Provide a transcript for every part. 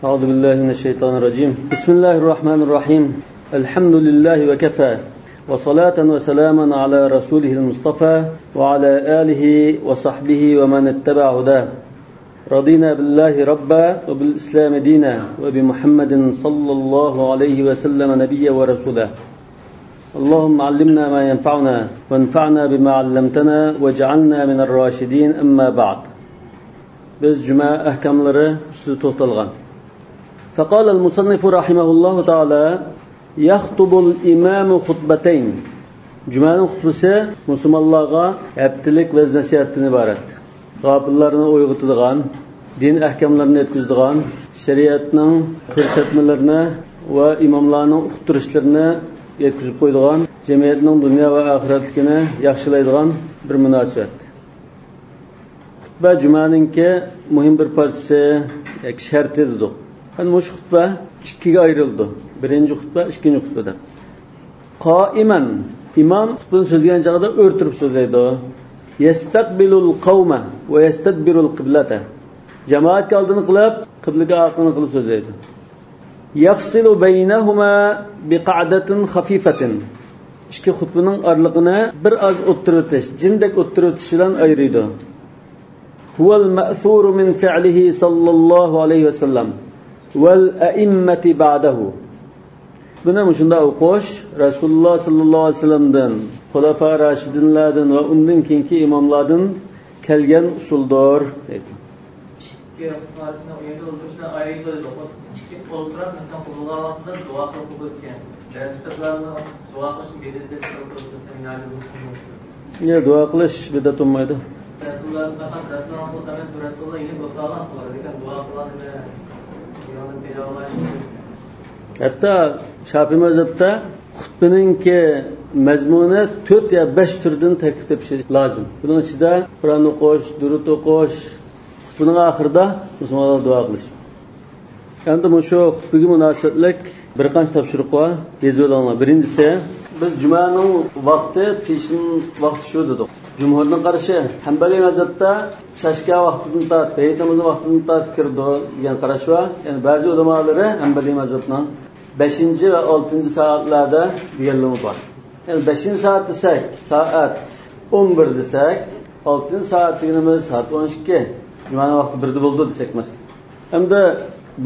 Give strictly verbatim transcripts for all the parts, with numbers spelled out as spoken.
أعوذ بالله من الشيطان الرجيم. بسم الله الرحمن الرحيم. الحمد لله وكفى. وصلاة وسلاما على رسوله المصطفى وعلى آله وصحبه ومن اتبع هداه. رضينا بالله ربا وبالإسلام دينا وبمحمد صلى الله عليه وسلم نبيا ورسولا. اللهم علمنا ما ينفعنا وانفعنا بما علمتنا واجعلنا من الراشدين، أما بعد. بىز جۈمە ئەھكاملىرى ئۈستىدە توختالغان. فقال المصنف رحمه الله تعالى: يخطب الإمام خطبتين. جۈمەنىڭ خۇتبىسى مۇسۇلمانلارغا ھەپتىلىك ۋەز-نەسىھەتتىن ئىبارەت. غاپىللارنى ئويغىتىدىغان، دىن ئەھكاملىرىنى يەتكۈزىدىغان، شەرىئەتنىڭ كۆرسەتمىلىرىنى ۋە ئىماملارنىڭ ئۇقتۇرۇشلىرىنى يەتكۈزۈپ قويىدىغان، جەمئىيەتنىڭ دۇنيا ۋە ئاخىرەتلىكىنى ياخشىلايدىغان بىر مۇناسىۋەت. خۇتبە جۈمەنىڭكى مۇھىم بىر پارچىسى ياكى شەرتى دېدۇق. مانا مۇشۇ خۇتبە ئىككىگە ئايرىلىدۇ. بىرىنچى خۇتبە، ئىككىنچى خۇتبە دەپ. قائىمەن، ئىمام خۇتبىنى سۆزلىگەن چاغدا ئۆرە تۇرۇپ سۆزلەيدۇ. يەستەقبىلۇل قەۋمە ۋە يەستەدبىرۇل قىبلەتە. جامائەتكە ئالدىنى قىلىپ، قىبلىگە ئارقىنى قىلىپ سۆزلەيدۇ. يەفسىلۇ بەينەھۇمە بىقەئدەتىن خەفىفەتىن. ئىككى خۇتبىنىڭ ئارىلىقىنى بىر ئاز ئوتتۇرىۋېتىش، جىندەك ئوتتۇرىۋېتىش بىلەن ئايرىيدۇ. ھۇۋەل مەئسۇرۇ مىن فىئلىھى ساللاللاھۇ ئەلەيھى ۋەسەللەم ۋەل ئەئىممەتى بەئدەھۇ. بۇنى مۇشۇنداق ئوقۇش، رەسۇلۇللا ساللاللاھۇ ئەلەيھى ۋەسەللەمدىن، خۇلەفا راشىدىنلاردىن ۋە ئۇندىن كېيىنكى ئىماملاردىن كەلگەن ئۇسۇلدۇر، دەيدۇ. ئىككى خۇتبىسىنىڭ ئۇ يەردە ئولتۇرۇشىنى ئايرىيدۇ دېدۇق. ئىككى ئولتۇرۇپ، مەسىلەن، قىلغان ۋاقتىدا دۇئا قىلىپ بولىدىكەن. بەزى كىتابلاردا دۇئا قىلىشنى بىدئەت دەپ قىلىپ، مەسىلەن، مىناجى بولسۇن. يا، دۇئا قىلىش بىدئەت بولمايدۇ. رەسۇلۇللا پەقەت رەسۇلۇللا ئەمەس، رەسۇلۇللا يەنە بىر تائالا قىلىدىكەن، دۇئا قىلغان ئەمەس. يەنە تىلاۋەت. ھەتتا شاپىئىي مەزھەپتە خۇتبىنىڭكى مەزمۇنى تۆت يا بەش تۈردىن تەركىب تېپىشى لازىم. بۇنىڭ ئىچىدە قۇرئان ئوقۇش، دۇرۇت ئوقۇش، خۇتبىنىڭ ئاخىرىدا مۇسۇلمانلار دۇئا قىلىش. ئەمدى مۇشۇ خۇتبىگە مۇناسىۋەتلىك بىر قانچە تاپشۇرۇق بار، يېزىۋېلىڭلار. بىرىنچىسى، بىز جۈمەنىڭ ۋاقتى پېشىن ۋاقتى شۇ دېدۇق. جۇمھۇرنىڭ قارىشى، ھەنبەلىي مەزھەپتە چاشكا ۋاقتىدىن تارتىپ، ھېيت نامىزى ۋاقتىدىن تارتىپ كىرىدۇ دېگەن قاراش بار. يەنى بەزى ئۆلىمالىرى ھەنبەلىي مەزھەپنىڭ بەشىنچى ۋە ئالتىنچى سائەتلەردە دېگەنلىرىمۇ بار. يەنى بەشىنچى سائەت دېسەك، سائەت ئون بىر دېسەك، ئالتىنچى سائەت دېگىنىمىز سائەت ئون ئىككى، جۈمەنىڭ ۋاقتى بىردە بولىدۇ دېسەك مەسىلەن. ئەمدى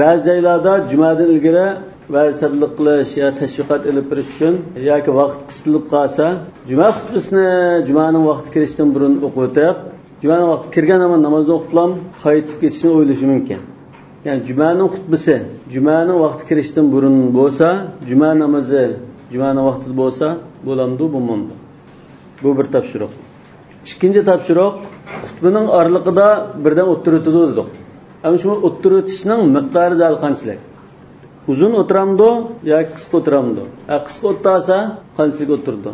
بەزى جايلاردا جۈمەدىن ئىلگىرى ۋەز تەبلىغ قىلىش يا تەشۋىقات ئېلىپ بېرىش ئۈچۈن ياكى ۋاقىت قىستىلىپ قالسا، جۈمە خۇتبىسىنى جۈمەنىڭ ۋاقتى كىرىشتىن بۇرۇن ئوقۇۋېتىپ، جۈمەنىڭ ۋاقتى كىرگەن ھامان نامازنى ئوقۇپلا قايتىپ كېتىشنى ئويلىشى مۇمكىن. يەنى جۈمەنىڭ خۇتبىسى جۈمەنىڭ ۋاقتى كىرىشتىن بۇرۇن بولسا، جۈمە نامىزى جۈمەنىڭ ۋاقتىدا بولسا، بولامدۇ، بولمامدۇ؟ بۇ بىر تاپشۇرۇق. ئىككىنچى تاپشۇرۇق، خۇتبىنىڭ ئارىلىقىدا بىردەم ئوتتۇرا ئۆتىدۇ دېدۇق. ئەمما شۇ ئوتتۇرا ئۆتۈشنىڭ مىقدارى زادى قانچىلىك؟ ئۇزۇن ئولتۇرامدۇ ياكى قىسقا ئولتۇرامدۇ؟ ھە، قىسقا ئولتۇرسا قانچىلىك ئولتۇرىدۇ؟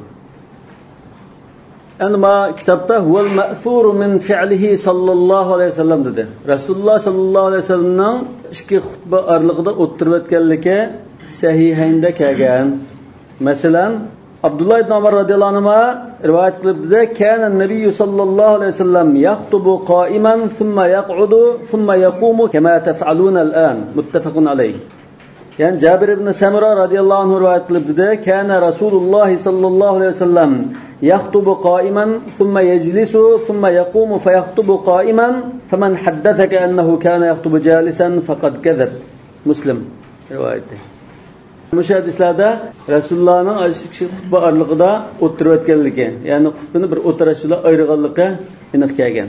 ئەمدى ما كىتابتا «ھۇۋەل مەئسۇرۇ مىن فىئلىھى ساللاللاھۇ ئەلەيھى ۋەسەللەم» دېدى. رەسۇلۇللا ساللاللاھۇ ئەلەيھى ۋەسەللەمنىڭ ئىككى خۇتبە ئارىلىقىدا ئولتۇرۇۋەتكەنلىكى سەھىھەيندە كەلگەن. مەسىلەن، ئابدۇللا ئىبن ئۆمەر رەزىياللاھۇ ئەنھۇما رىۋايەت قىلىپ دېدى، كان النبي صلى الله عليه وسلم يخطب قائما ثم يقعد ثم يقوم كما تفعلون الآن. متفق عليه. يەنى جابىر ئىبن سەمۇرە رەزىياللاھۇ ئەنھۇ رىۋايەت قىلىپ دېدى، كان رسول الله صلى الله عليه وسلم يخطب قائما ثم يجلس ثم يقوم فيخطب قائما فمن حدثك أنه كان يخطب جالسا فقد كذب. مۇسلىم رىۋايىتى. مۇشۇ ھەدىسلەردە رەسۇلۇللانىڭ ئىككى خۇتبە ئارىلىقىدا ئولتۇرۇۋەتكەنلىكى، يەنى خۇتبىنى بىر ئولتۇرۇش بىلەن ئايرىغانلىقى ئېنىق كەلگەن.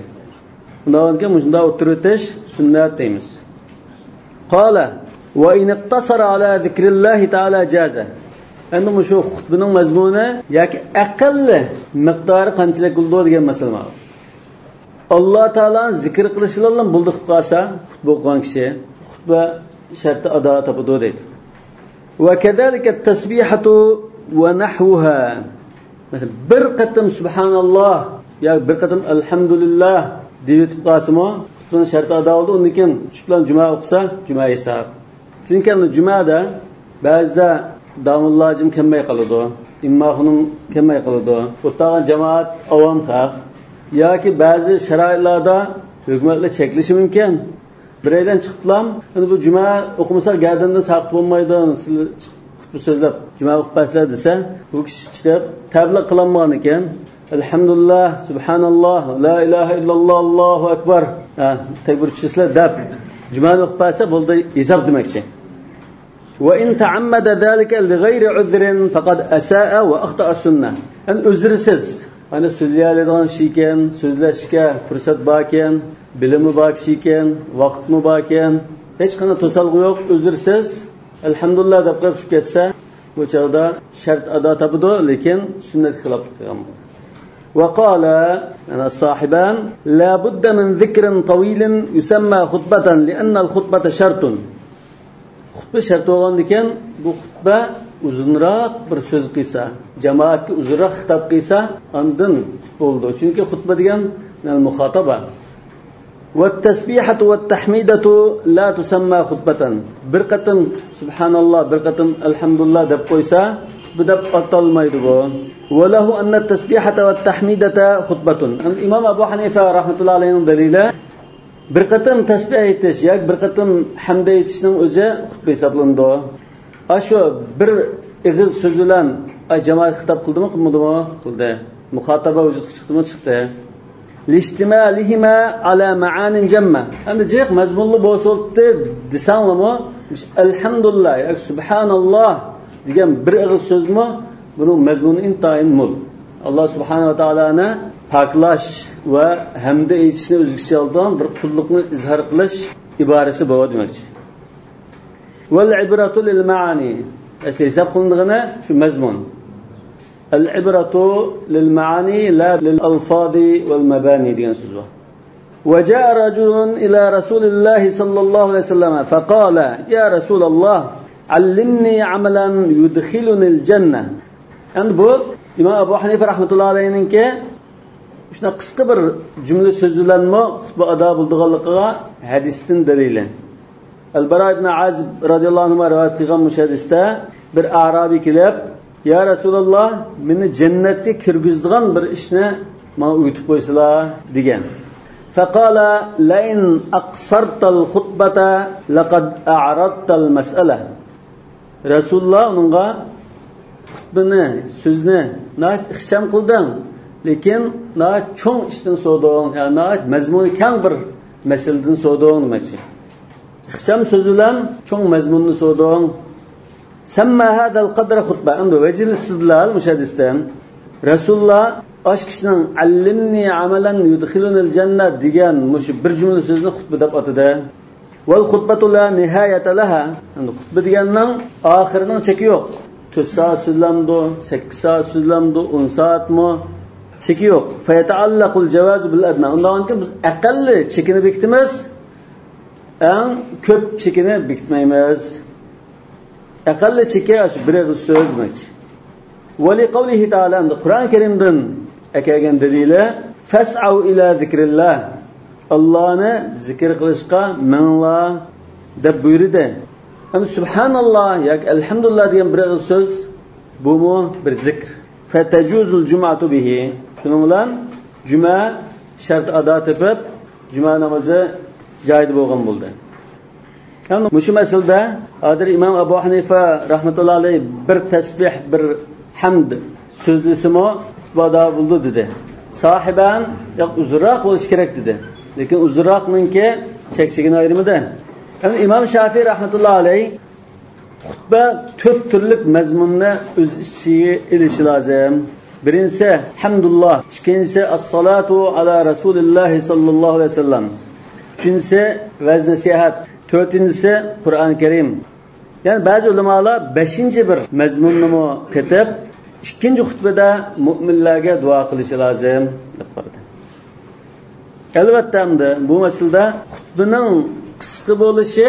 ئۇنداق بولغاندىكىن مۇشۇنداق ئولتۇرۇۋېتىش سۈننەت دەيمىز. قال، وإن اقتصر على ذكر الله تعالى جاز. ئەمدى مۇشۇ خۇتبىنىڭ مەزمۇنى ياكى ئەقەللىي مىقدارى قانچىلىك بولىدۇ دېگەن مەسىلە بار. ئاللا تائالانى زىكىر قىلىش بىلەنلا بولدى قىلىپ قالسا، خۇتبە ئوقۇغان كىشى، خۇتبە شەرتى ئادا تاپىدۇ دەيدۇ. وكذلك التسبيحة ونحوها. مەسىلەن، بىر قېتىم سۇبھاناللا يا بىر قېتىم ئەلھەمدۇلىللا دېيىۋېتىپ قالسىمۇ، خۇتبىنىڭ شەرتى ئادا بولدى. ئۇندىن كېيىن چۈشۈپ بىلەن جۈمە ئوقۇسا، جۈمە ھېساب. چۈنكى ئەمدى جۈمەدە بەزىدە داموللاجىم كەلمەي قالىدۇ، ئىمام خانىم كەلمەي قالىدۇ، ئولتۇرغان جامائەت ئاۋام خەق ياكى بەزى شارائىتلاردا ھۆكۈمەتلەر چەكلىشى مۇمكىن. بىرەيلەن چىقىپلام، ئەمدى بۇ جۈمە ئوقۇمىساق گەردىنىدىن ساقىت بولمايدۇ، سىلەر چىقىپ خۇتبە سۆزلەپ جۈمە ئوقۇپ بەرسىلەر دېسە، بۇ كىشى چىقىپ تەبلىغ قىلالمىغان ئىكەن. ئەلھەمدۇلىللا، سۇبھاناللا، لا ئىلاھە ئىللاللا، ئاللاھۇ ئەكبەر، ھە، تەكبىر چۈشۈرسىلەر دەپ جۈمەنى ئوقۇپ بەرسە بولدى، ھېساب دېمەكچى. وإن تعمد ذلك لغير عذر فقد أساء وأخطأ السنة. يەنى ئۆزرىسىز، ئەنە سۆزلىيەلەيدىغان كىشى ئىكەن، سۆزلەشكە پۇرسەت بار ئىكەن، بىلىمى بار كىشى ئىكەن، ۋاقىتمۇ بار ئىكەن، ھېچقانداق توسالغۇ يوق، ئۆزرىسىز، ئەلھەمدۇلىللا دەپ قويۇپ چۈشۈپ كەتسە، بۇ چاغدا شەرت ئادا تاپىدۇ، لېكىن سۈننەتكە خىلاپلىق قىلغان بولىدۇ. وقال، يەنى صاحىبان، لا بد من ذكر طويل يسمى خطبة لأن الخطبة شرط. خۇتبە شەرت بولغاندىكىن، بۇ خۇتبە ئۇزۇنراق بىر سۆز قىلسا، جامائەتكە ئۇزۇنراق خىتاب قىلسا، ئاندىن خۇتبە بولىدۇ. چۈنكى خۇتبە دېگەن مۇخاتابە. والتسبيحة والتحميدة لا تسمى خطبة. بىر قېتىم سۇبھاناللا، بىر قېتىم ئەلھەمدۇلىللا دەپ قويسا، خۇتبە دەپ ئاتالمايدۇ بۇ. وله أن التسبيحة والتحميدة خطبة. ئىمام ئەبۇ ھەنىفە رەھمەتۇللا ئەلەيھىنىڭ دەلىلى، بىر قېتىم تەسبىھ ئېيتىش ياكى بىر قېتىم ھەمدە ئېيتىشنىڭ ئۆزى خۇتبە ھېسابلىنىدۇ. ئاشۇ بىر ئېغىز سۆز بىلەن، ئاي، جامائەتكە خىتاب قىلدىمۇ، قىلمىدىمۇ؟ قىلدى. مۇخاتابە ۋۇجۇدقا چىقتىمۇ؟ چىقتى. لاشتمالهما على معان جمة. ئەمدى جىق مەزمۇنلۇق بولسا بولدى دېسەڭلارمۇ، ئەلھەمدۇلىللا ياكى سۇبھاناللا دېگەن بىر ئېغىز سۆزمۇ، بۇنىڭ مەزمۇنى ئىنتايىن مول. ئاللا سۇبھانەھۇ ۋە تائالانى پاكلاش ۋە ھەمدە ئېيتىشنى ئۆز ئىچىگە ئالىدىغان بىر قۇللۇقنى ئىزھار قىلىش ئىبارىسى بۇ دېمەكچى. والعبرة للمعاني. ئەسلى ھېساب قىلىنىدىغىنى شۇ مەزمۇن. العبرة للمعاني لا للألفاظ والمباني دېگەن سۆز بار. وجاء رجل إلى رسول الله صلى الله عليه وسلم فقال: يا رسول الله، علمني عملا يدخلني الجنة. ئەمدى بۇ ئىمام ئەبۇ ھەنىفە رەھمەتۇللا ئەلەيھىنىڭكى شۇنداق قىسقا بىر جۈملە سۆز بىلەنمۇ خۇتبە ئادا بولىدىغانلىقىغا ھەدىستىن دەلىلى. ئەلبارا ئىبن ئازىب رەزىياللاھۇ ئەنھۇما رىۋايەت قىلغان مۇشۇ ھەدىستە بىر ئارابىي كېلىپ، يا رەسۇلاللا، مېنى جەننەتكە كىرگۈزىدىغان بىر ئىشنى ماڭا ئۆگىتىپ قويسىلا، دېگەن. فقال: لئن أقصرت الخطبة لقد أعرضت المسألة. رەسۇلۇللا ئۇنىڭغا، خۇتبىنى، سۆزنى ناھايىتى ئىخچام قىلدىڭ، لېكىن ناھايىتى چوڭ ئىشتىن سورىدىڭ، يا ناھايىتى مەزمۇنى كەڭ بىر مەسىلىدىن سورىدىڭ دېمەكچى. ئىخچام سۆز بىلەن چوڭ مەزمۇننى سورىدىڭ. سمى هذا القدر خطبة. ئەمدى ۋەجھىل ئىستىدلال مۇشۇ ھەدىستىن. رەسۇلۇللا ئاش كىشىنىڭ علمني عملا يدخلني الجنة دېگەن مۇشۇ بىر جۈملە سۆزنى خۇتبە دەپ ئاتىدى. والخطبة لا نهاية لها. ئەمدى خۇتبە دېگەننىڭ ئاخىرىنىڭ چېكى يوق. تۆت سائەت سۆزلەمدۇ، سەككىز سائەت سۆزلەمدۇ، ئون سائەتمۇ؟ چېكى يوق. فيتعلق الجواز بالأدنى. ئۇنداقتىن كېيىن بىز ئەقەللىي چېكىنى بېكىتىمىز، ئەڭ كۆپ چېكىنى بېكىتمەيمىز. ئەقەللىي چېكى ئاشۇ بىر ئېغىز سۆز دېمەكچى. ولقوله تعالى، ئەمدى قۇرئان كەرىمدىن ئەكەلگەن دەلىلى، فاسعوا إلى ذكر الله، ئاللانى زىكىر قىلىشقا مېڭىڭلار دەپ بۇيرۇدى. ئەمدى سۇبھاناللا ياكى ئەلھەمدۇلىللا دېگەن بىر ئېغىز سۆز، بۇمۇ بىر زىكىر. فتجوز الجمعة به، شۇنىڭ بىلەن جۈمە شەرتى ئادا تېپىپ، جۈمە نامىزى جايىدا بولغان بولدى. يەنى مۇشۇ مەسىلىدە ھازىر ئىمام ئەبۇ ھەنىفە رەھمەتۇللا ئەلەيھ بىر تەسبىھ، بىر ھەمد سۆزلىسىمۇ خۇتبە ئادا بولىدۇ دېدى. ساھىبان، ياق، ئۇزۇنراق بولۇشى كېرەك دېدى. لېكىن ئۇزۇنراقنىڭكى چەك-چېگىنى ئايرىمىدى. يەنى ئىمام شافىئى رەھمەتۇللا ئەلەيھ خۇتبە تۆت تۈرلۈك مەزمۇننى ئۆز ئىچىگە ئېلىشى لازىم. بىرىنچىسى ھەمدۇللا، ئىككىنچىسى ئەسسالاتۇ ئالا رەسۇلىللاھى ساللاللاھۇ ئەلەيھى ۋەسەللەم، ئۈچىنچىسى ۋەز نەسىھەت، تۆتىنچىسى قۇرئان كەرىم. يەنى بەزى ئۆلىمالار بەشىنچى بىر مەزمۇننىمۇ قېتىپ، ئىككىنچى خۇتبىدە مۆمىنلەرگە دۇئا قىلىشى لازىم دەپ قارىدى. ئەلۋەتتە، ئەمدى بۇ مەسىلىدە خۇتبىنىڭ قىسقا بولۇشى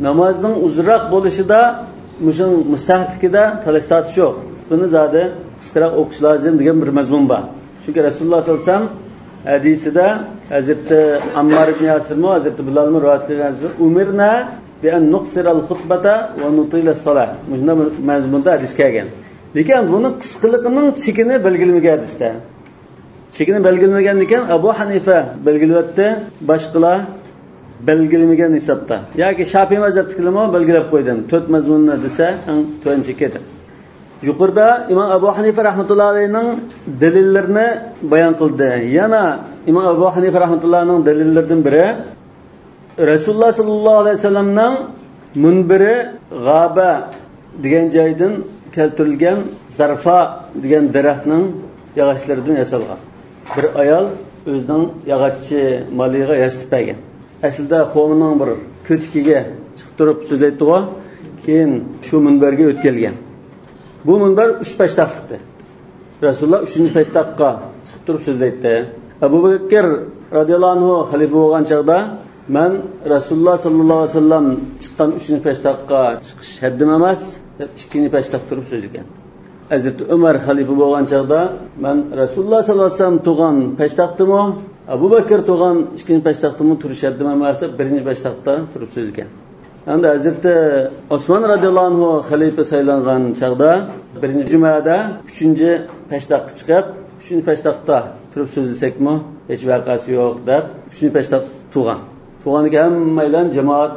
نامازنىڭ ئۇزۇنراق بولۇشىدا مۇشۇنىڭ مۇستەھەبلىكىدە تالاش-تارتىش يوق. خۇتبىنى زادى قىسقىراق ئوقۇش لازىم دېگەن بىر مەزمۇن بار. چۈنكى رەسۇلۇللا ساللاللاھۇ ئەلەيھى ۋەسەللەم ھەدىسىدە ھەزرىتى ئەممار ئىبن ياسىرمۇ، ھەزرىتى بىلالمۇ رىۋايەت قىلغان ھەدىسىدە، ئۇمىرنا بىئەن نۇقسىرەل خۇتبەتە ۋە نۇتىلەس سالات. مۇشۇنداق بىر مەزمۇندا ھەدىس كەلگەن. لېكىن بۇنىڭ قىسقىلىقىنىڭ چېكىنى بەلگىلىمىگەن ھەدىستە. چېكىنى بەلگىلىمىگەندىكىن، ئەبۇ ھەنىفە بەلگىلىۋەتتى، باشقىلار بەلگىلىمىگەن ھېسابتا. ياكى شاپىئىي مەزھەپتىكىلەرمۇ بەلگىلەپ قويدى، تۆت مەزمۇننى دېسە، ئەڭ تۆۋەنچىكى دەپ. يۇقىرىدا ئىمام ئەبۇ ھەنىفە رەھمەتۇللا ئەلەيھىنىڭ دەلىللىرىنى بايان قىلدى. يەنە ئىمام ئەبۇ ھەنىفە رەھمەتۇللانىڭ دەلىللىرىدىن بىرى، رەسۇلۇللا ساللاللاھۇ ئەلەيھى ۋەسەللەمنىڭ مۇنبىرى غابە دېگەن جايدىن كەلتۈرۈلگەن زارفا دېگەن دەرەخنىڭ ياغاچلىرىدىن ياسالغان. بىر ئايال ئۆزىنىڭ ياغاچچى مالىغا ياسىتىپ بەرگەن. ئەسلىدە خورمىنىڭ بىر كۆتىكىگە چىقىپ تۇرۇپ سۆزلەيتتىغۇ، كېيىن شۇ مۇنبەرگە ئۆتكەلگەن. بۇ مۇنبەر ئۈچ پەشتاقلىقتى. رەسۇلۇللا ئۈچىنچى پەشتاققا چىقىپ تۇرۇپ سۆزلەيتتى. ئەبۇ بەكىر رازىياللاھۇ ئەنھۇ خەلىپە بولغان چاغدا، مەن رەسۇلۇللا ساللاللاھۇ ئەلەيھى ۋەسەللەم چىققان ئۈچىنچى پەشتاققا چىقىش ھەددىم ئەمەس دەپ، ئىككىنچى پەشتاقتا تۇرۇپ سۆزلىگەن. ھەزرىتى ئۆمەر خەلىپە بولغان چاغدا، مەن رەسۇلۇللا ساللاللاھۇ ئەلەيھى ۋەسەللەم تۇرغان پەشتاقتىمۇ، ئەبۇ بەكىر تۇرغان ئىككىنچى پەشتاقتىمۇ تۇرۇش ھەددىم ئەمەس دەپ، بىرىنچى پەشتاقتا تۇرۇپ سۆزلىگەن. ئەمدى ھەزرىتى ئوسمان رازىياللاھۇ ئەنھۇ خەلىپە سايلانغان چاغدا، بىرىنچى جۈمەدە ئۈچىنچى پەشتاققا چىقىپ، ئۈچىنچى پەشتاقتا تۇرۇپ سۆزلىسەكمۇ ھېچ ۋەقەسى يوق دەپ، ئۈچىنچى پەشتاق تۇرغان. تۇرغاندىن كېيىن ھەممەيلەن جامائەت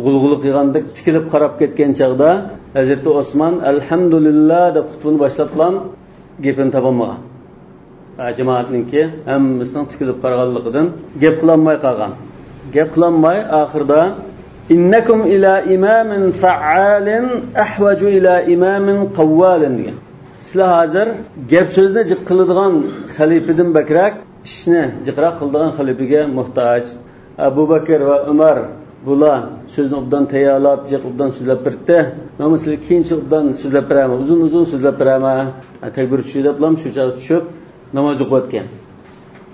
غۇلغۇلا قىلغاندەك تىكىلىپ قاراپ كەتكەن چاغدا، ھەزرىتى ئوسمان «ئەلھەمدۇلىللا» دەپ خۇتبىنى باشلاپلا گېپىنى تاپالمىغان. ھە، جامائەتنىڭكى ھەممىسىنىڭ تىكىلىپ قارىغانلىقىدىن گەپ قىلالماي قالغان. گەپ قىلالماي ئاخىرىدا «ئىننەكۇم ئىلا ئىمامىن فەئالىن ئەھۋەجۇ ئىلا ئىمامىن قەۋۋالىن» دېگەن. سىلەر ھازىر گەپ سۆزنى جىق قىلىدىغان خەلىپىدىن بەكرەك ئىشنى جىقراق قىلىدىغان خەلىپىگە موھتاج. ئەبۇ بەكىر ۋە ئۆمەر بۇلار سۆزنى ئوبدان تەييارلاپ، جىق ئوبدان سۆزلەپ بېرىپتى. مەن سىلەرگە كېيىنچە ئوبدان سۆزلەپ بېرەرمەن، ئۇزۇن-ئۇزۇن سۆزلەپ بېرەرمەن. تەكبىر چۈشى دەپلا شۇ چاغدا چۈشۈپ ناماز ئوقۇۋەتكەن.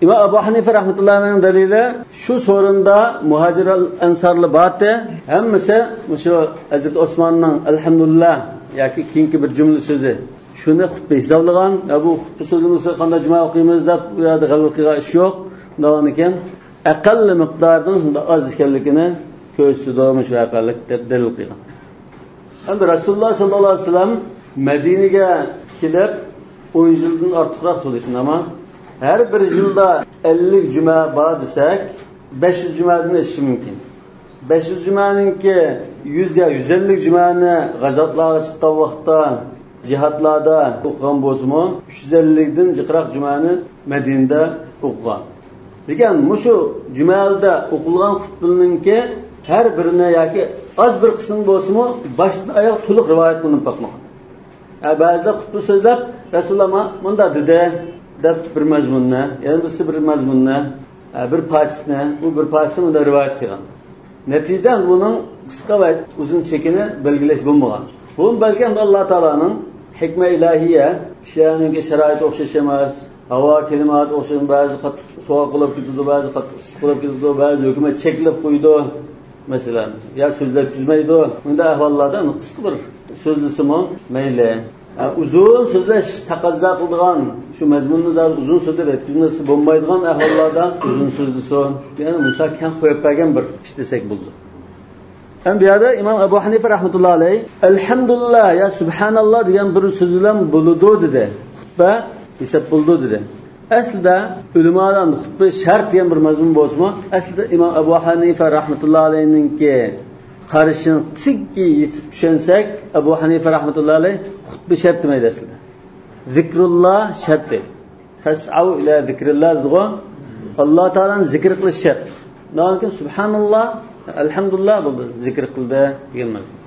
ئىمام ئەبۇ ھەنىفە رەھمەتۇللاھىنىڭ دەلىلى، شۇ سورۇندا مۇھاجىر ئەنسارلار بارتى، ھەممىسى مۇشۇ ھەزرىتى ئوسماننىڭ «ئەلھەمدۇلىللا» ياكى كېيىنكى بىر جۈملە سۆزى، شۇنى خۇتبە ھېسابلىغان. «يا، بۇ خۇتبە سۆزلىمىسە قانداق جۈمە ئوقۇيمىز؟» دەپ، ئۇ يەردە غەلۋە قىلغان ئىش يوق. شۇنداق ئىكەن، ئەقەللى مىقدارىنىڭ شۇنداق ئاز ئىكەنلىكىنى كۆرسىتىدۇ مۇشۇ ۋەقەلىك دەپ دەلىل قىلغان. ئەمدى رەسۇلۇللا ساللاللاھۇ ئەلەيھى ۋەسەللەم مەدىنىگە كېلىپ ئون يىلدىن ئارتۇقراق بولدى، شۇنداقمۇ؟ ھەر بىر يىلدا ئەللىك جۈمە بار دېسەك، بەش يۈز جۈمەدىن ئېشىشى مۇمكىن. بەش يۈز جۈمەنىڭكى يۈز يا يۈز ئەللىك جۈمەنى غازاتلارغا چىققان ۋاقىتتا، جىھادلاردا ئوقۇغان بولسىمۇ، ئۈچ يۈز ئەللىكتىن جىقراق جۈمەنى مەدىنىدە ئوقۇغان. لېكىن مۇشۇ جۈمەلەردە ئوقۇلغان خۇتبىلىرىنىڭكى ھەر بىرىنى ياكى ئاز بىر قىسمىنى بولسىمۇ باشتىن ئاياغ تولۇق رىۋايەت قىلىنىپ باقمىغان. ھە، بەزىدە خۇتبە سۆزلەپ، «رەسۇلۇللا ما-، مۇنداق دېدى» دەپ بىر مەزمۇننى، يەنە بىرسى بىر مەزمۇننى، ھە، بىر پارچىسىنى، ئۇ بىر پارچىسىنى مۇنداق رىۋايەت قىلغان. نەتىجىدە بۇنىڭ قىسقا ۋە ئۇزۇن چېكىنى بەلگىلەش بولمىغان. بۇمۇ بەلكى ئەمدى ئاللا تائالانىڭ ھېكمە ئىلاھىيە، كىشىلەرنىڭكى شارائىتى ئوخشاش ئەمەس، ھاۋا كىلىماتى ئوخشاش، بەزى قاتتىق سوغۇق بولۇپ كېتىدۇ، بەزى قاتتىق ئىسسىق بولۇپ كېتىدۇ، بەزى ھۆكۈمەت چەكلەپ قويىدۇ، مەسىلەن، يا سۆزلەتكۈزمەيدۇ. بۇنداق ئەھۋاللاردا قىسقا بىر سۆزلىسىمۇ مەيلى. ھە، ئۇزۇن سۆزلەش تەقەززا قىلىدىغان، شۇ مەزمۇننى زادى ئۇزۇن سۆزلەپ يەتكۈزمەسە بولمايدىغان ئەھۋاللاردا ئۇزۇن سۆزلىسۇن. يەنى مۇشۇنداق كەڭ قويۇپ بەرگەن بىر ئىش دېسەك بولىدۇ. ھەم بۇ يەردە ئىمام ئەبۇ ھەنىفە رەھمەتۇللا ئەلەيھ «ئەلھەمدۇلىللا» يا «سۇبھاناللا» دېگەن بىر سۆز بىلەن بولىدۇ دېدى. خۇتبە ھېساب بولىدۇ دېدى. ئەسلىدە ئۆلىمالار خۇتبە شەرت دېگەن بىر مەزمۇن بولسىمۇ، ئەسلىدە ئىمام ئەبۇ ھەنىفە رەھمەتۇللا ئەلەيھنىڭكى قارىشىنى تۈگىگە يېتىپ چۈشەنسەك، ئەبۇ ھەنىفە رەھمەتۇللا ئەلەيھ خۇتبە شەرت دېمەيدۇ ئەسلىدە. «زىكرۇللا شەرت» دەيدۇ. «تەسئەۋ ئىلە زىكرىللا» دېدىغۇ. ئاللا تائالانى زىكىر قىلىش شەرت. ئۇنىڭدىن كېيىن «سۇبھاناللا، ئەلھەمدۇلىللا» بولدى، زىكىر قىلدى دېگەن مەزمۇن.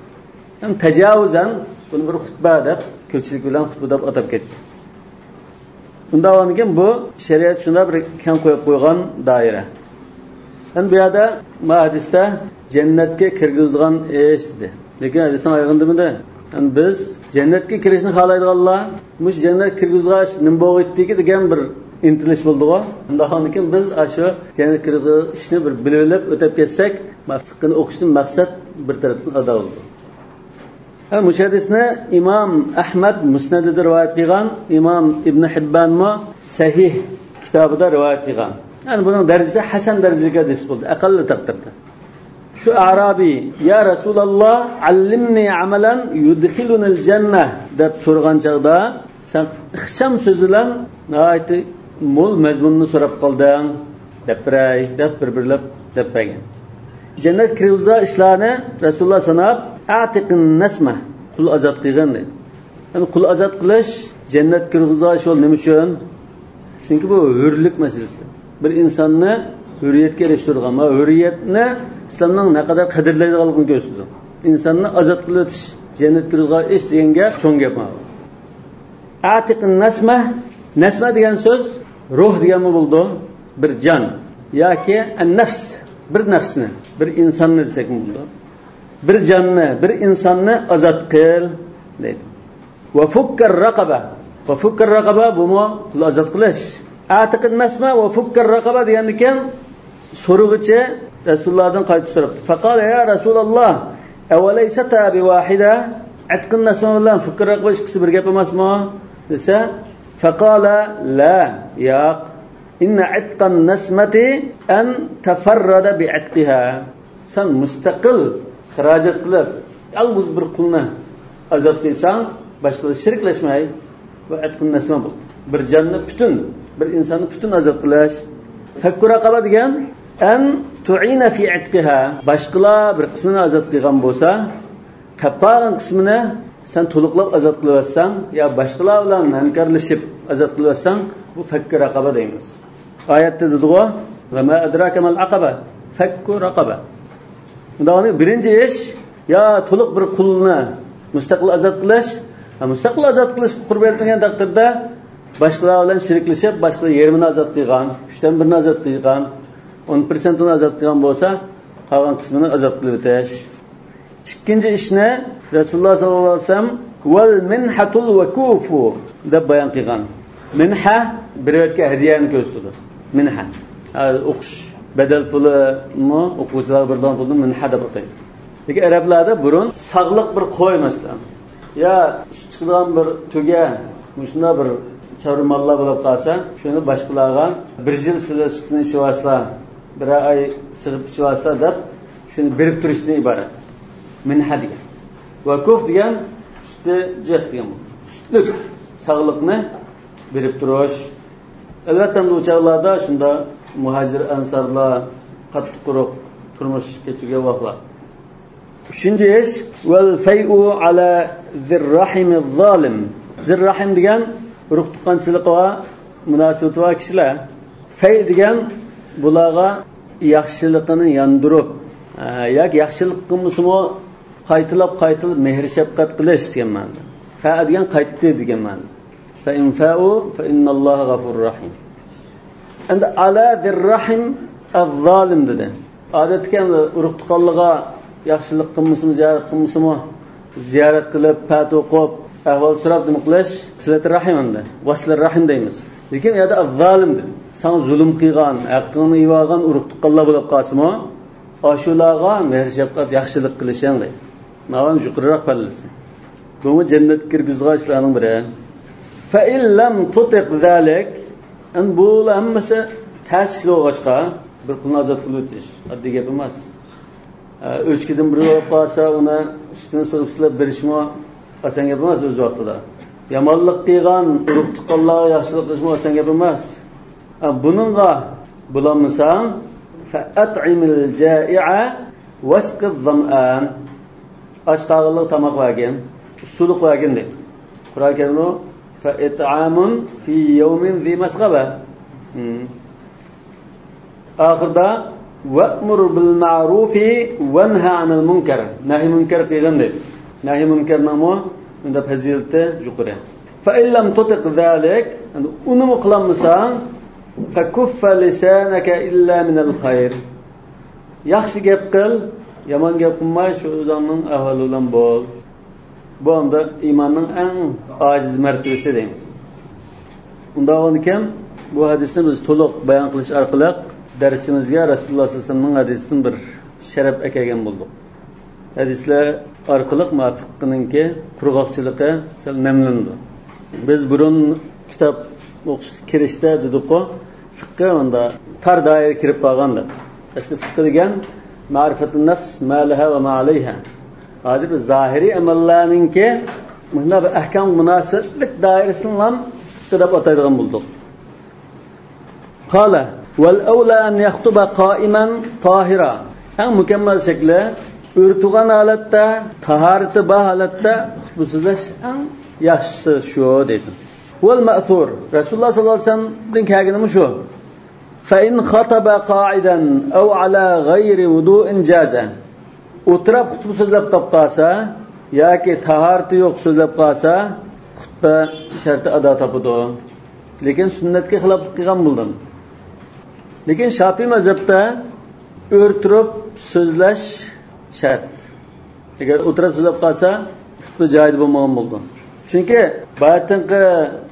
يەنى تاجاۋۇزەن بۇنى بىر خۇتبە دەپ، كۆپچىلىك بىلەن خۇتبە دەپ ئاتاپ كەتتى. ئۇنداق بولغاندىكىن بۇ شەرىئەت شۇنداق بىر كەڭ قويۇپ قويغان دائىرە. يەنى بۇ يەردە ما ھەدىستە جەننەتكە كىرگۈزىدىغان ئىش دېدى. لېكىن ھەدىستىن ئايرىلدىمىدى؟ يەنى بىز جەننەتكە كىرىشنى خالايدىغانلار مۇشۇ جەننەتكە كىرگۈزىدىغان ئىش نېمە بولغىيتتىكى دېگەن بىر ئىنتىلىش بولىدىغۇ. ئۇنداق بولغاندىكىن بىز ئاشۇ جەننەتكە كىرگۈزىدىغان ئىشنى بىر بىلىۋېلىپ ئۆتەپ كەتسەك، فىقھنى ئوقۇشتىن مەقسەت بىر تەرەپتىن ئادا بولىدۇ. ھە، مۇشۇ ھەدىسنى ئىمام ئەھمەد مۇسنەدىدە رىۋايەت قىلغان، ئىمام ئىبن ھىببانمۇ سەھىھ كىتابىدا رىۋايەت قىلغان. يەنى بۇنىڭ دەرىجىسى ھەسەن دەرىجىگە دېسە بولدى، ئەقەللى تەقدىردە. شۇ ئەرابىي، «يا رەسۇلاللا، ئەللىمنى ئەمەلەن يۇدخىلۇنىل جەننە» دەپ سورىغان چاغدا، «سەن ئىخچام سۆز بىلەن ناھايىتى مول مەزمۇننى سوراپ قالدىڭ، دەپ بېرەي» دەپ بىر-بىرلەپ دەپ بەرگەن. جەننەت كىرگۈزىدىغان ئىشلارنى رەسۇلۇللا ساناپ، «ئەتىقىن نەسمە»، قۇل ئازاد قىلغىن دەيدۇ. يەنى قۇل ئازاد قىلىش جەننەت كىرگۈزىدىغان ئىش بولدى. نېمە ئۈچۈن؟ چۈنكى بۇ ھۆرلۈك مەسىلىسى. بىر ئىنساننى ھۆرىيەتكە ئېرىشتۈرىدىغان ۋە ھۆرىيەتنى ئىسلامنىڭ نەقەدەر قەدىرلەيدىغانلىقىنى كۆرسىتىدۇ. ئىنساننى ئازاد قىلىۋېتىش جەننەت كىرگۈزىدىغان ئىش دېگەن گەپ، چوڭ گەپ مانا. «ئەتىقىن نەسمە»، نەسمە دېگەن سۆز روھ دېگەنمۇ بولىدۇ، بىر جان ياكى ئەن-نەفس، بىر نەپسنى، بىر ئىنساننى دېسەكمۇ بولىدۇ. بىر جاننى، بىر ئىنساننى ئازاد قىل دەيدۇ. «ۋە فۇككەر رەقەبە». «ۋە فۇككەر رەقەبە» بۇمۇ قۇل ئازاد قىلىش. «ئەتىقىن نەسمە ۋە فۇككەر رەقەبە» دېگەندىكىن، سورىغۇچى رەسۇلۇللادىن قايتا سوراپتۇ. «فەقالە يا رەسۇلەللا، ئەۋەلەيسەتا بىۋاھىدە؟» «ئەتىقىن نەسمە بىلەن فۇككەر رەقەبە ئىككىسى بىر گەپ ئەمەسمۇ؟» دېسە، «فەقالە لا»، ياق. «ئىننە ئەتىقەن نەسمەتى ئەن تەفەررەدە بىئەتىقىھا». سەن مۇستەقىل خىراجەت قىلىپ، يالغۇز بىر قۇلنى ئازاد قىلساڭ، باشقىلار شېرىكلەشمەي، بۇ ئەتىقىن نەسمە بولدى. بىر جاننى پۈتۈن، بىر ئىنساننى پۈتۈن ئازاد قىلىش. فەككۇ رەقەبە دېگەن، ئەن تۇئىنە فى ئەتقىھا، باشقىلار بىر قىسمىنى ئازاد قىلغان بولسا، قېلىپ قالغان قىسمىنى سەن تولۇقلاپ ئازاد قىلىۋەتسەڭ، يا باشقىلار بىلەن ھەمكارلىشىپ ئازاد قىلىۋەتسەڭ، بۇ فەككۇ رەقەبە دەيمىز. ئايەتتە دېدىغۇ، «ۋە ما ئەدراكە مەل ئەقەبە، فەككۇ رەقەبە.» ئۇنداق بىرىنچى ئىش، يا تولۇق بىر قۇلنى مۇستەقىل ئازاد قىلىش. ھە، مۇستەقىل ئازاد قىلىشقا قۇربان يەتمىگەن تەقدىردە، باشقىلار بىلەن شېرىكلىشىپ، باشقىلار يېرىمىنى ئازاد قىلغان، ئۈچتىن بىرىنى ئازاد قىلغان، ئون پىرسەنتىنى ئازاد قىلغان بولسا، قالغان قىسمىنى ئازاد قىلىۋېتىش. ئىككىنچى ئىشنى رەسۇلۇللا ساللاللاھۇ ئەلەيھى ۋەسەللەم، «ۋەل مىنھەتۇل ۋەكۇفۇ» دەپ بايان قىلغان. مىنھە بېرىۋەتكەن ھەدىيەنى كۆرسىتىدۇ. مىنھە. ھە، ئوقۇش بەدەل پۇلىمۇ، ئوقۇغۇچىلارغا بېرىدىغان پۇلنى مىنھە دەپ ئاتايدۇ. لېكىن ئەرەبلەردە بۇرۇن ساغلىق بىر قوي، مەسىلەن، يا سۈت چىقىدىغان بىر تۆگە، مۇشۇنداق بىر چارۋا ماللار بولۇپ قالسا، شۇنى باشقىلارغا، «بىر يىل سىلەر سۈتىنى ئىچىۋالسىلەر، بىرەر ئاي سىغىپ ئىچىۋالسىلەر» دەپ، شۇنى بېرىپ تۇرۇشتىن ئىبارەت. مىنھە دېگەن. ۋەكۇف دېگەن سۈتى جىق دېگەن بولىدۇ. سۈتلۈك ساغلىقنى بېرىپ تۇرۇش. ئەلۋەتتە، ئەمدى ئۇ چاغلاردا شۇنداق مۇھاجىر ئەنسارلار قاتتىق قۇرۇق تۇرمۇش كەچۈرگەن ۋاقىتلار. ئۈچىنچى ئىش، «ۋەل فەيئۇ ئەلا زىررەھىمىز زالىم». زىررەھىم دېگەن ئۇرۇق تۇغقانچىلىقى بار، مۇناسىۋىتى بار كىشىلەر. فەي دېگەن بۇلارغا ياخشىلىقىنى ياندۇرۇپ، ئە، ياكى ياخشىلىق قىلمىسىمۇ قايتىلاپ، قايتىلاپ مېھىر-شەپقەت قىلىش دېگەن مەنىدە. فەئە دېگەن قايتتى دېگەن مەنىدە. فەئىن فەئۇ فەئىنناللاھە غەفۇرۇر رەھىم. ئەمدى ئەلا زىررەھىم ئەززالىم دېدى. ئادەتتىكى ئەمدى ئۇرۇق-تۇغقانلىرىغا ياخشىلىق قىلمىسىمۇ، زىيارەت قىلمىسىمۇ، زىيارەت قىلىپ، پەتە ئوقۇپ، ئەھۋال سوراپ نېمە قىلىش؟ سىلەتۇر رەھىم ئەمدى. ۋەسلۇر رەھىم دەيمىز. لېكىن ئۇ يەردە ئەززالىم دېدى. ساڭا زۇلۇم قىلغان، ھەققىڭنى يېۋالغان ئۇرۇق-تۇغقانلار بولۇپ قالسىمۇ، ئاشۇلارغا مېھىر-شەپقەت، ياخشىلىق قىلىشىڭ دەيدۇ. ماۋۇ يۇقىرىراق پەللىسى. بۇمۇ جەننەتكە كىرگۈزىدىغان ئىشلارنىڭ بىرى. فەئىن لەم تۇتىق زالىك. ئەمدى بۇلار ھەممىسى تەس ئىش بولغاچقا، بىر قۇلنى ئازاد قىلىۋېتىش ئاددىي گەپ ئەمەس. ئە، ئۆچكىدىن بىرى بولۇپ قالسا، ئۇنى سۈتىنى سىغىپ سىلاپ بېرىشمۇ ئاسان گەپ ئەمەس ئۆز ۋاقتىدا. يامانلىق قىلغان ئۇرۇق-تۇغقانلارغا ياخشىلىق قىلىشمۇ ئاسان گەپ ئەمەس. ئە، بۇنىڭغا بولالمىساڭ، فەئەتئىمىل جائىئە ۋەسقىز زامئان. ئاچ قالغانلىققا تاماق بەرگىن، ئۇسسۇلۇق بەرگىن دەيدۇ. قۇرئان كەرىمدە فەئىتئامۇن فى يەۋمىن زى مەسغەبە. ھىم. ئاخىرىدا ۋەئمۇر بىل مەئرۇفى ۋەنھە ئەنىل مۇنكەر. نەھى مۇنكەر قىلغىن دەيدۇ. نەھى مۇنكەرنىڭمۇ بۇندا پەزىلىتى يۇقىرى. فەئىن لەم تۇتىق زالىك، ئۇنىمۇ قىلالمىساڭ، فەكۇففە لىسانەكە ئىللا مىنەل خەير. ياخشى گەپ قىل، يامان گەپ قىلماي، شۇ ئۆزۈڭنىڭ ئەھۋالى بىلەن بول. بۇ ئەمدى ئىماننىڭ ئەڭ ئاجىز مەرتىۋىسى دەيمىز. ئۇنداق بولغاندىكىن، بۇ ھەدىسنى بىز تولۇق بايان قىلىش ئارقىلىق دەرسىمىزگە رەسۇلۇللا سەللەللاھۇ ئەلەيھى ۋەسەللەمنىڭ ھەدىسىدىن بىر شەرەپ ئەكەلگەن بولدۇق. ھەدىسلەر ئارقىلىق مانا فىققىنىڭكى قۇرغاقچىلىقى سەل نەملىنىدۇ. بىز بۇرۇن كىتاب ئوقۇشقا كىرىشتە دېدۇققۇ، فىققى مۇندا تار دائىرە كىرىپ قالغان دەپ. ئەسلى فىققى دېگەن مەرىفەتۇن نەفس، ما لەھا ۋە ما ئەلەيھا. ھازىر بىز زاھىرىي ئەمەللەرنىڭكى مۇشۇنداق بىر ئەھكام مۇناسىۋەتلىك دائىرىسىنىلا فىققى دەپ ئاتايدىغان بولدۇق. قال، ۋەل ئەۋلى ئەن يەختۇبە قائىمەن تاھىرا. ئەڭ مۇكەممەل شەكلى، ئۆرە تۇرغان ھالەتتە، تاھارىتى بار ھالەتتە خۇتبە سۆزلەش ئەڭ ياخشىسى شۇ، دەيدۇ. ۋەل مەسۇر، رەسۇلۇللاھ سەللەللاھۇ ئەلەيھى ۋەسەللەمدىن كەلگىنىمۇ شۇ. فَإِنْ خَطَبَ قَاعِدًا أَوْ عَلَى غَيْرِ وُضُوءٍ جَازَ. ئولتۇراپ خۇتبە سۆزلەپ قاپ قالسا ياكى تاھارىتى يوق سۆزلەپ قالسا، خۇتبە شەرتى ئادا تاپىدۇ. لېكىن سۈننەتكە خىلاپلىق قىلغان بولدى. لېكىن شاپىئىي مەزھەپتە ئۆرە تۇرۇپ سۆزلەش شەرت. ئەگەر ئولتۇراپ سۆزلەپ قالسا، خۇتبە جايىدا بولمىغان بولىدۇ. چۈنكى باياتىنقى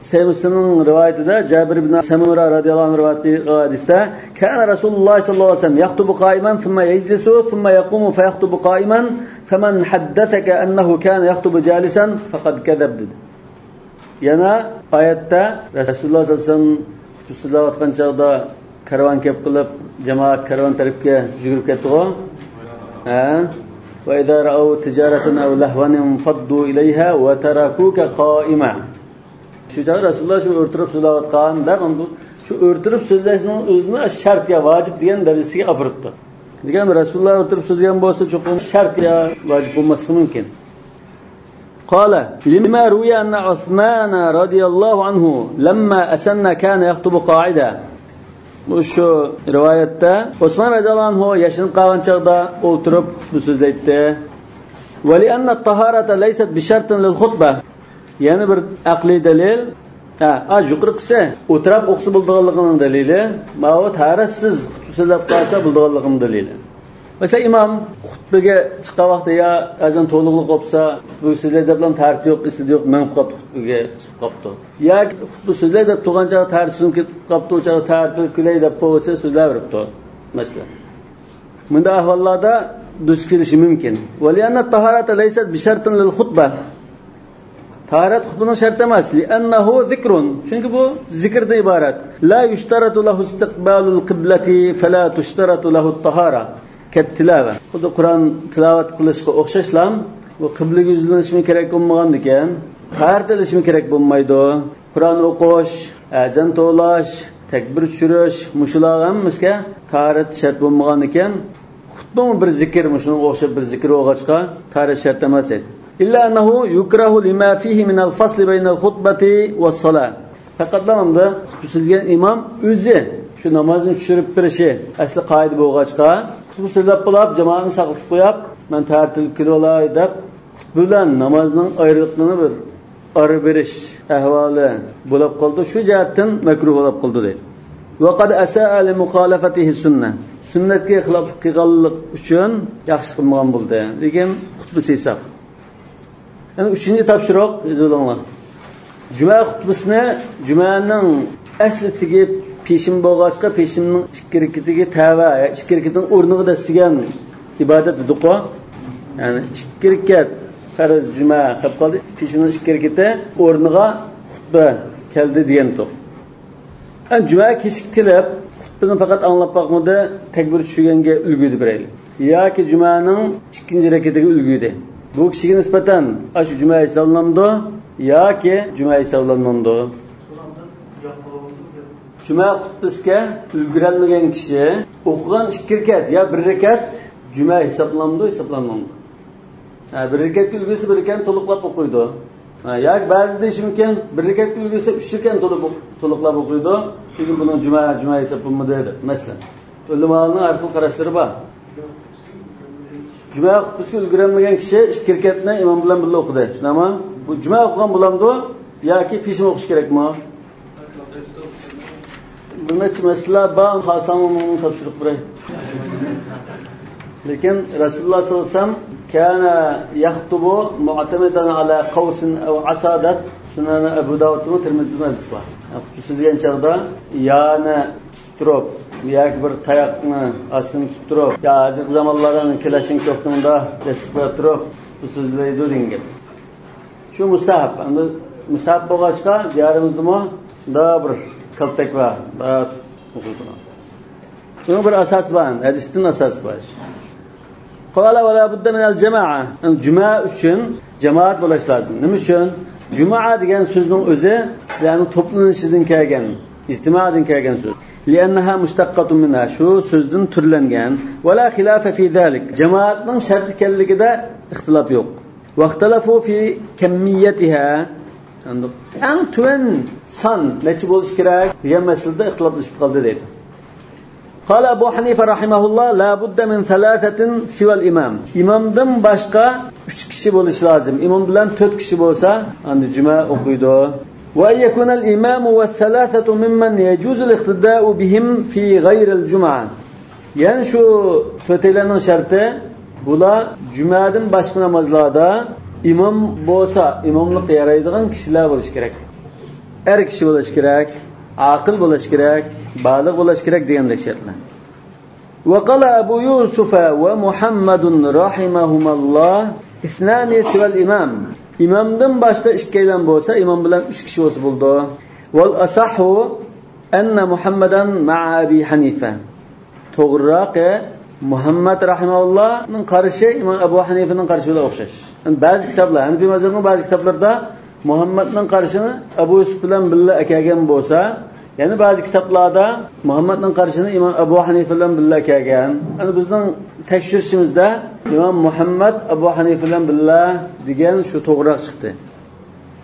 سەھىھ مۇسلىمنىڭ رىۋايىتىدە، جابىر ئىبن سەمۇرە رەزىيەللاھۇ ئەنھۇ رىۋايەت قىلغان ھەدىستە، كان رسول الله صلى الله عليه وسلم يخطب قائما ثم يجلس ثم يقوم فيخطب قائما، فمن حدثك أنه كان يخطب جالسا فقد كذب، دېدى. يەنە ئايەتتە رەسۇلۇللاھ سەللەللاھۇ ئەلەيھى ۋەسەللەم خۇتبە سۆزلەۋاتقان چاغدا كارۋان كەپ قىلىپ، جامائەت كارۋان تەرەپكە يۈگۈرۈپ كەتتىغۇ. ھە؟ وإذا رأوا تجارة أو لهوا انفضوا إليها وتركوك قائما. شۇ چاغدا رەسۇلۇللاھ شۇ ئۆرە تۇرۇپ سۆزلەۋاتقان دەپ، شۇ ئۆرە تۇرۇپ سۆزلەشنىڭ ئۆزىنى شەرت يا ۋاجىپ دېگەن دەرىجىسىگە ئاپىرىپتۇ. لېكىن رەسۇلۇللاھ ئۆرە تۇرۇپ سۆزلىگەن بولسا، چوقۇم شەرت يا ۋاجىپ بولماسلىقى مۇمكىن. قال، لما روي أن عثمان رضي الله عنه لما أسن كان يخطب قاعدا. بۇ شۇ رىۋايەتتە ئوسمان رەزىيەللاھۇ ئەنھۇ ياشىنىپ قالغان چاغدا ئولتۇرۇپ خۇتبە سۆزلەيتتى. ولأن الطهارة ليست بشرط للخطبة. يەنە بىر ئەقلىي دەلىل. ھە، ئا، يۇقىرىقىسى ئولتۇراپ ئوقۇسا بولىدىغانلىقىنىڭ دەلىلى، ماۋۇ تاھارەتسىز خۇتبە سۆزلەپ قالسا بولىدىغانلىقىنىڭ دەلىلى. مەسىلەن، ئىمام خۇتبىگە چىققان ۋاقتىدا يا ئەزان تولۇقلۇق بولسا، خۇتبىگە سۆزلەي دەپلا تاھارىتى يوق، ئېسىدە يوق، مېڭىپ قاپتۇ، خۇتبىگە چىقىپ قاپتۇ. ياكى خۇتبە سۆزلەي دەپ تۇرغان چاغدا تاھارىتى سۇنۇپ كېتىپ قاپتۇ، ئۇ چاغدا تاھارىتى كۈلەي دەپ قويغۇچە سۆزلەۋېرىپتۇ، مەسىلەن. مۇنداق ئەھۋاللاردا دۇچ كېلىشى مۇمكىن. ولأن الطهارة ليست بشرط للخطبة. تاھارەت خۇتبىنىڭ شەرتى ئەمەس. لأنه ذكر. چۈنكى بۇ زىكىردىن ئىبارەت. لا يشترط له استقبال القبلة فلا تشترط له الطهارة كالتلاوة. خۇددى قۇرئان تىلاۋەت قىلىشقا ئوخشاشلا، بۇ قىبلىگە يۈزلىنىشمۇ كېرەك بولمىغاندىكەن، تاھارەت ئېلىشمۇ كېرەك بولمايدۇ. قۇرئان ئوقۇش، ئەزان توۋلاش، تەكبىر چۈشۈرۈش، مۇشۇلار ھەممىسىگە تاھارەت شەرت بولمىغاندىكەن، خۇتبىمۇ بىر زىكىر، مۇشۇنىڭغا ئوخشاپ بىر زىكىر بولغاچقا، تاھارەت شەرت ئەمەس ئىدى. إلا أنه يكره لما فيه من الفصل بين الخطبة والصلاة. پەقەتلا ئەمدى خۇتبە سۆزلىگەن ئىمام ئۆزى شۇ نامازنى چۈشۈرۈپ بېرىشى ئەسلى قائىدە بولغاچقا، خۇتبە سۆزلەپ بولاپ، جامائەتنى ساقلىتىپ قويۇپ، مەن تاھارەت ئېلىپ كېلىۋالاي دەپ، خۇتبە بىلەن نامازنىڭ ئايرىلىقىنى بىر ئارا بېرىش ئەھۋالى بولۇپ قالىدۇ، شۇ جەھەتتىن مەكرۇھ بولۇپ قالىدۇ دەيدۇ. وقد أساء لمخالفته السنة. سۈننەتكە خىلاپلىق قىلغانلىق ئۈچۈن ياخشى قىلمىغان بولدى. لېكىن خۇتبىسى ھېساب. يەنى ئۈچىنچى تاپشۇرۇق، يېزىۋېلىڭلار. جۈمە خۇتبىسىنى جۈمەنىڭ ئەسلى تېگىپ، پېشىن بولغاچقا، پېشىننىڭ ئىككى رەكىتىگە تەۋە، يا ئىككى رەكىتىنىڭ ئورنىغا دەسسىگەن ئىبادەت دېدۇققۇ. يەنى ئىككى رەكەت پەرز جۈمە قېلىپ قالدى، پېشىننىڭ ئىككى رەكىتى ئورنىغا خۇتبە كەلدى دېگەنتۇق. ئەمدى جۈمە كېچىكىپ كېلىپ، خۇتبىنى پەقەت ئاڭلاپ باقمىدى، تەكبىر چۈشۈرگەنگە ئۈلگۈردى بىرەيلى. ياكى جۈمەنىڭ ئىككىنچى رەكىتىگە ئۈلگۈردى. بۇ كىشىگە نىسبەتەن ئاشۇ جۈمە ھېسابلىنامدۇ ياكى جۈمە ھېسابلانمامدۇ؟ جۈمە خۇتبىسىگە ئۈلگۈرەلمىگەن كىشى ئوقۇغان ئىككى رەكەت يا بىر رەكەت جۈمە ھېسابلىنامدۇ، ھېسابلانمامدۇ؟ ھە، بىر رەكەتكە ئۈلگۈرسە، بىر رەكەتنى تولۇقلاپ ئوقۇيدۇ. ھە، ياكى بەزىدە دېيىشى مۇمكىن، بىر رەكەتكە ئۈلگۈرسە، ئۈچ رەكەتنى تولۇق-، تولۇقلاپ ئوقۇيدۇ. چۈنكى بۇنىڭ جۈمە، جۈمە ھېسابلانمىدى دەپ. مەسىلەن، ئۆلىمالارنىڭ ھەر خىل قاراشلىرى بار. جۈمە خۇتبىسىگە ئۈلگۈرەلمىگەن كىشى ئىككى رەكەتنى ئىمام بىلەن بىللە ئوقۇدى. شۇنداقمۇ؟ بۇ جۈمە ئوقۇغان بولامدۇ ياكى پېشىن ئوقۇش كېرەكمۇ؟ بىر نەچچە مەسىلە بار، خالىساڭ ئۇنى تاپشۇرۇپ بېرەي. لېكىن رەسۇلۇللاھ سەللەللاھۇ ئەلەيھى ۋەسەللەم كان يخطب معتمدا على قوس أو عصا دەپ سۈنەن ئەبۇ داۋۇدتىمۇ، تىرمىزىدىمۇ ھەدىس بار. خۇتبە سۆزلىگەن چاغدا يانى تۇتۇپ تۇرۇپ ياكى بىر تاياقنى ئاستىنى تۇتۇپ تۇرۇپ، يا ھازىرقى زامانلاردا كلاشنكوفنىڭدا دەستە بىلەن تۇرۇپ بۇ سۆزلەيدۇ دېگەن گەپ. شۇ مۇستەھەب. ئەمدى مۇستەھەب بولغاچقا، دىيارىمىزدىمۇ مۇنداق بىر كالتەك بار، مۇنداق ئوقۇيدىغان. بۇنىڭ بىر ئاساسى بار، ھەدىستىن ئاساسى بار. قال ولا بد من الجماعة. يەنى جۈمە ئۈچۈن جامائەت بولۇش لازىم. نېمە ئۈچۈن؟ جۇمۇئە دېگەن سۆزنىڭ ئۆزى كىشىلەرنىڭ توپلىنىشىدىن كەلگەن. ئىجتىمائدىن كەلگەن سۆز. لأنها مشتقة منها، شۇ سۆزدىن تۈرلەنگەن. ولا خلاف في ذلك، جامائەتنىڭ شەرت ئىكەنلىكىدە ئىختىلاپ يوق. واختلفوا في كميتها، ئەڭ تۆۋەن سان نەچچە بولۇشى كېرەك دېگەن مەسىلىدە ئىختىلاپلىشىپ قالدى دەيدۇ. قال أبو حنيفة رحمه الله: لا بد من ثلاثة سوى الإمام. ئىمامدىن باشقا ئۈچ كىشى بولۇشى لازىم. ئىمام بىلەن تۆت كىشى بولسا، ئەندى جۈمە ئوقۇيدۇ. وأن يكون الإمام والثلاثة ممن يجوز الاقتداء بهم في غير الجمعة. يەنە شۇ تۆتەيلەننىڭ شەرتى، بۇلار جۈمەدىن باشقا نامازلاردا ئىمام بولسا، ئىماملىققا يارايدىغان كىشىلەر بولۇشى كېرەك. ئەر كىشى بولۇشى كېرەك، ئاقىل بولۇشى كېرەك، بالىغ بولۇشى كېرەك دېگەندەك شەرتلەر. وقال أبو يوسف ومحمد رحمهما الله: اثنان سوى الإمام. ئىمامدىن باشقا ئىككىيلەن بولسا، ئىمام بىلەن ئۈچ كىشى بولسا بولىدۇ. والأصح أن محمدا مع أبي حنيفة. توغرىراقى، مۇھەممەد رەھىمەھۇللانىڭ قارىشى ئىمام ئەبۇ ھەنىفىنىڭ قارىشى بىلەن ئوخشاش. يەنى بەزى كىتابلار، ھەنىفىي مەزھەپنىڭ بەزى كىتابلىرىدا مۇھەممەدنىڭ قارىشىنى ئەبۇ يۈسۈپ بىلەن بىللە ئەكەلگەن بولسا، يەنە بەزى كىتابلاردا مۇھەممەدنىڭ قارىشىنى ئىمام ئەبۇ ھەنىفە بىلەن بىللە ئەكەلگەن. يەنى بىزنىڭ تەكشۈرۈشىمىزدە ئىمام مۇھەممەد ئەبۇ ھەنىفە بىلەن بىللە دېگەن شۇ توغرىراق چىقتى.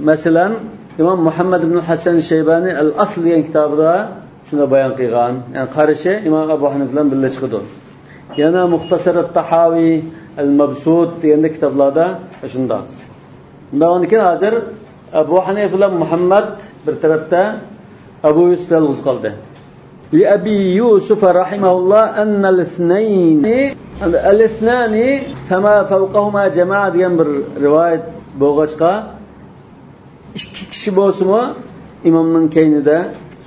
مەسىلەن، ئىمام مۇھەممەد ئىبن ھەسەن شەيبانى ئەل ئەسل دېگەن كىتابىدا شۇنداق بايان قىلغان. يەنى قارىشى ئىمام ئەبۇ ھەنىفە بىلەن بىللە چىقىدۇ. يەنە مۇختەسەر تاھاۋى ئەل مەبسۇت دېگەندەك كىتابلاردا شۇنداق. شۇنداقتىن كېيىن ھازىر ئەبۇ ھەنىفە بىلەن مۇھەممەد بىر تەرەپتە، ئەبۇ يۈسۈپ يالغۇز قالدى. لأبي يوسف رحمه الله أن الاثنين، الاثنان فما فوقهما جماعة دېگەن بىر رىۋايەت بولغاچقا، ئىككى كىشى بولسىمۇ ئىمامنىڭ كەينىدە،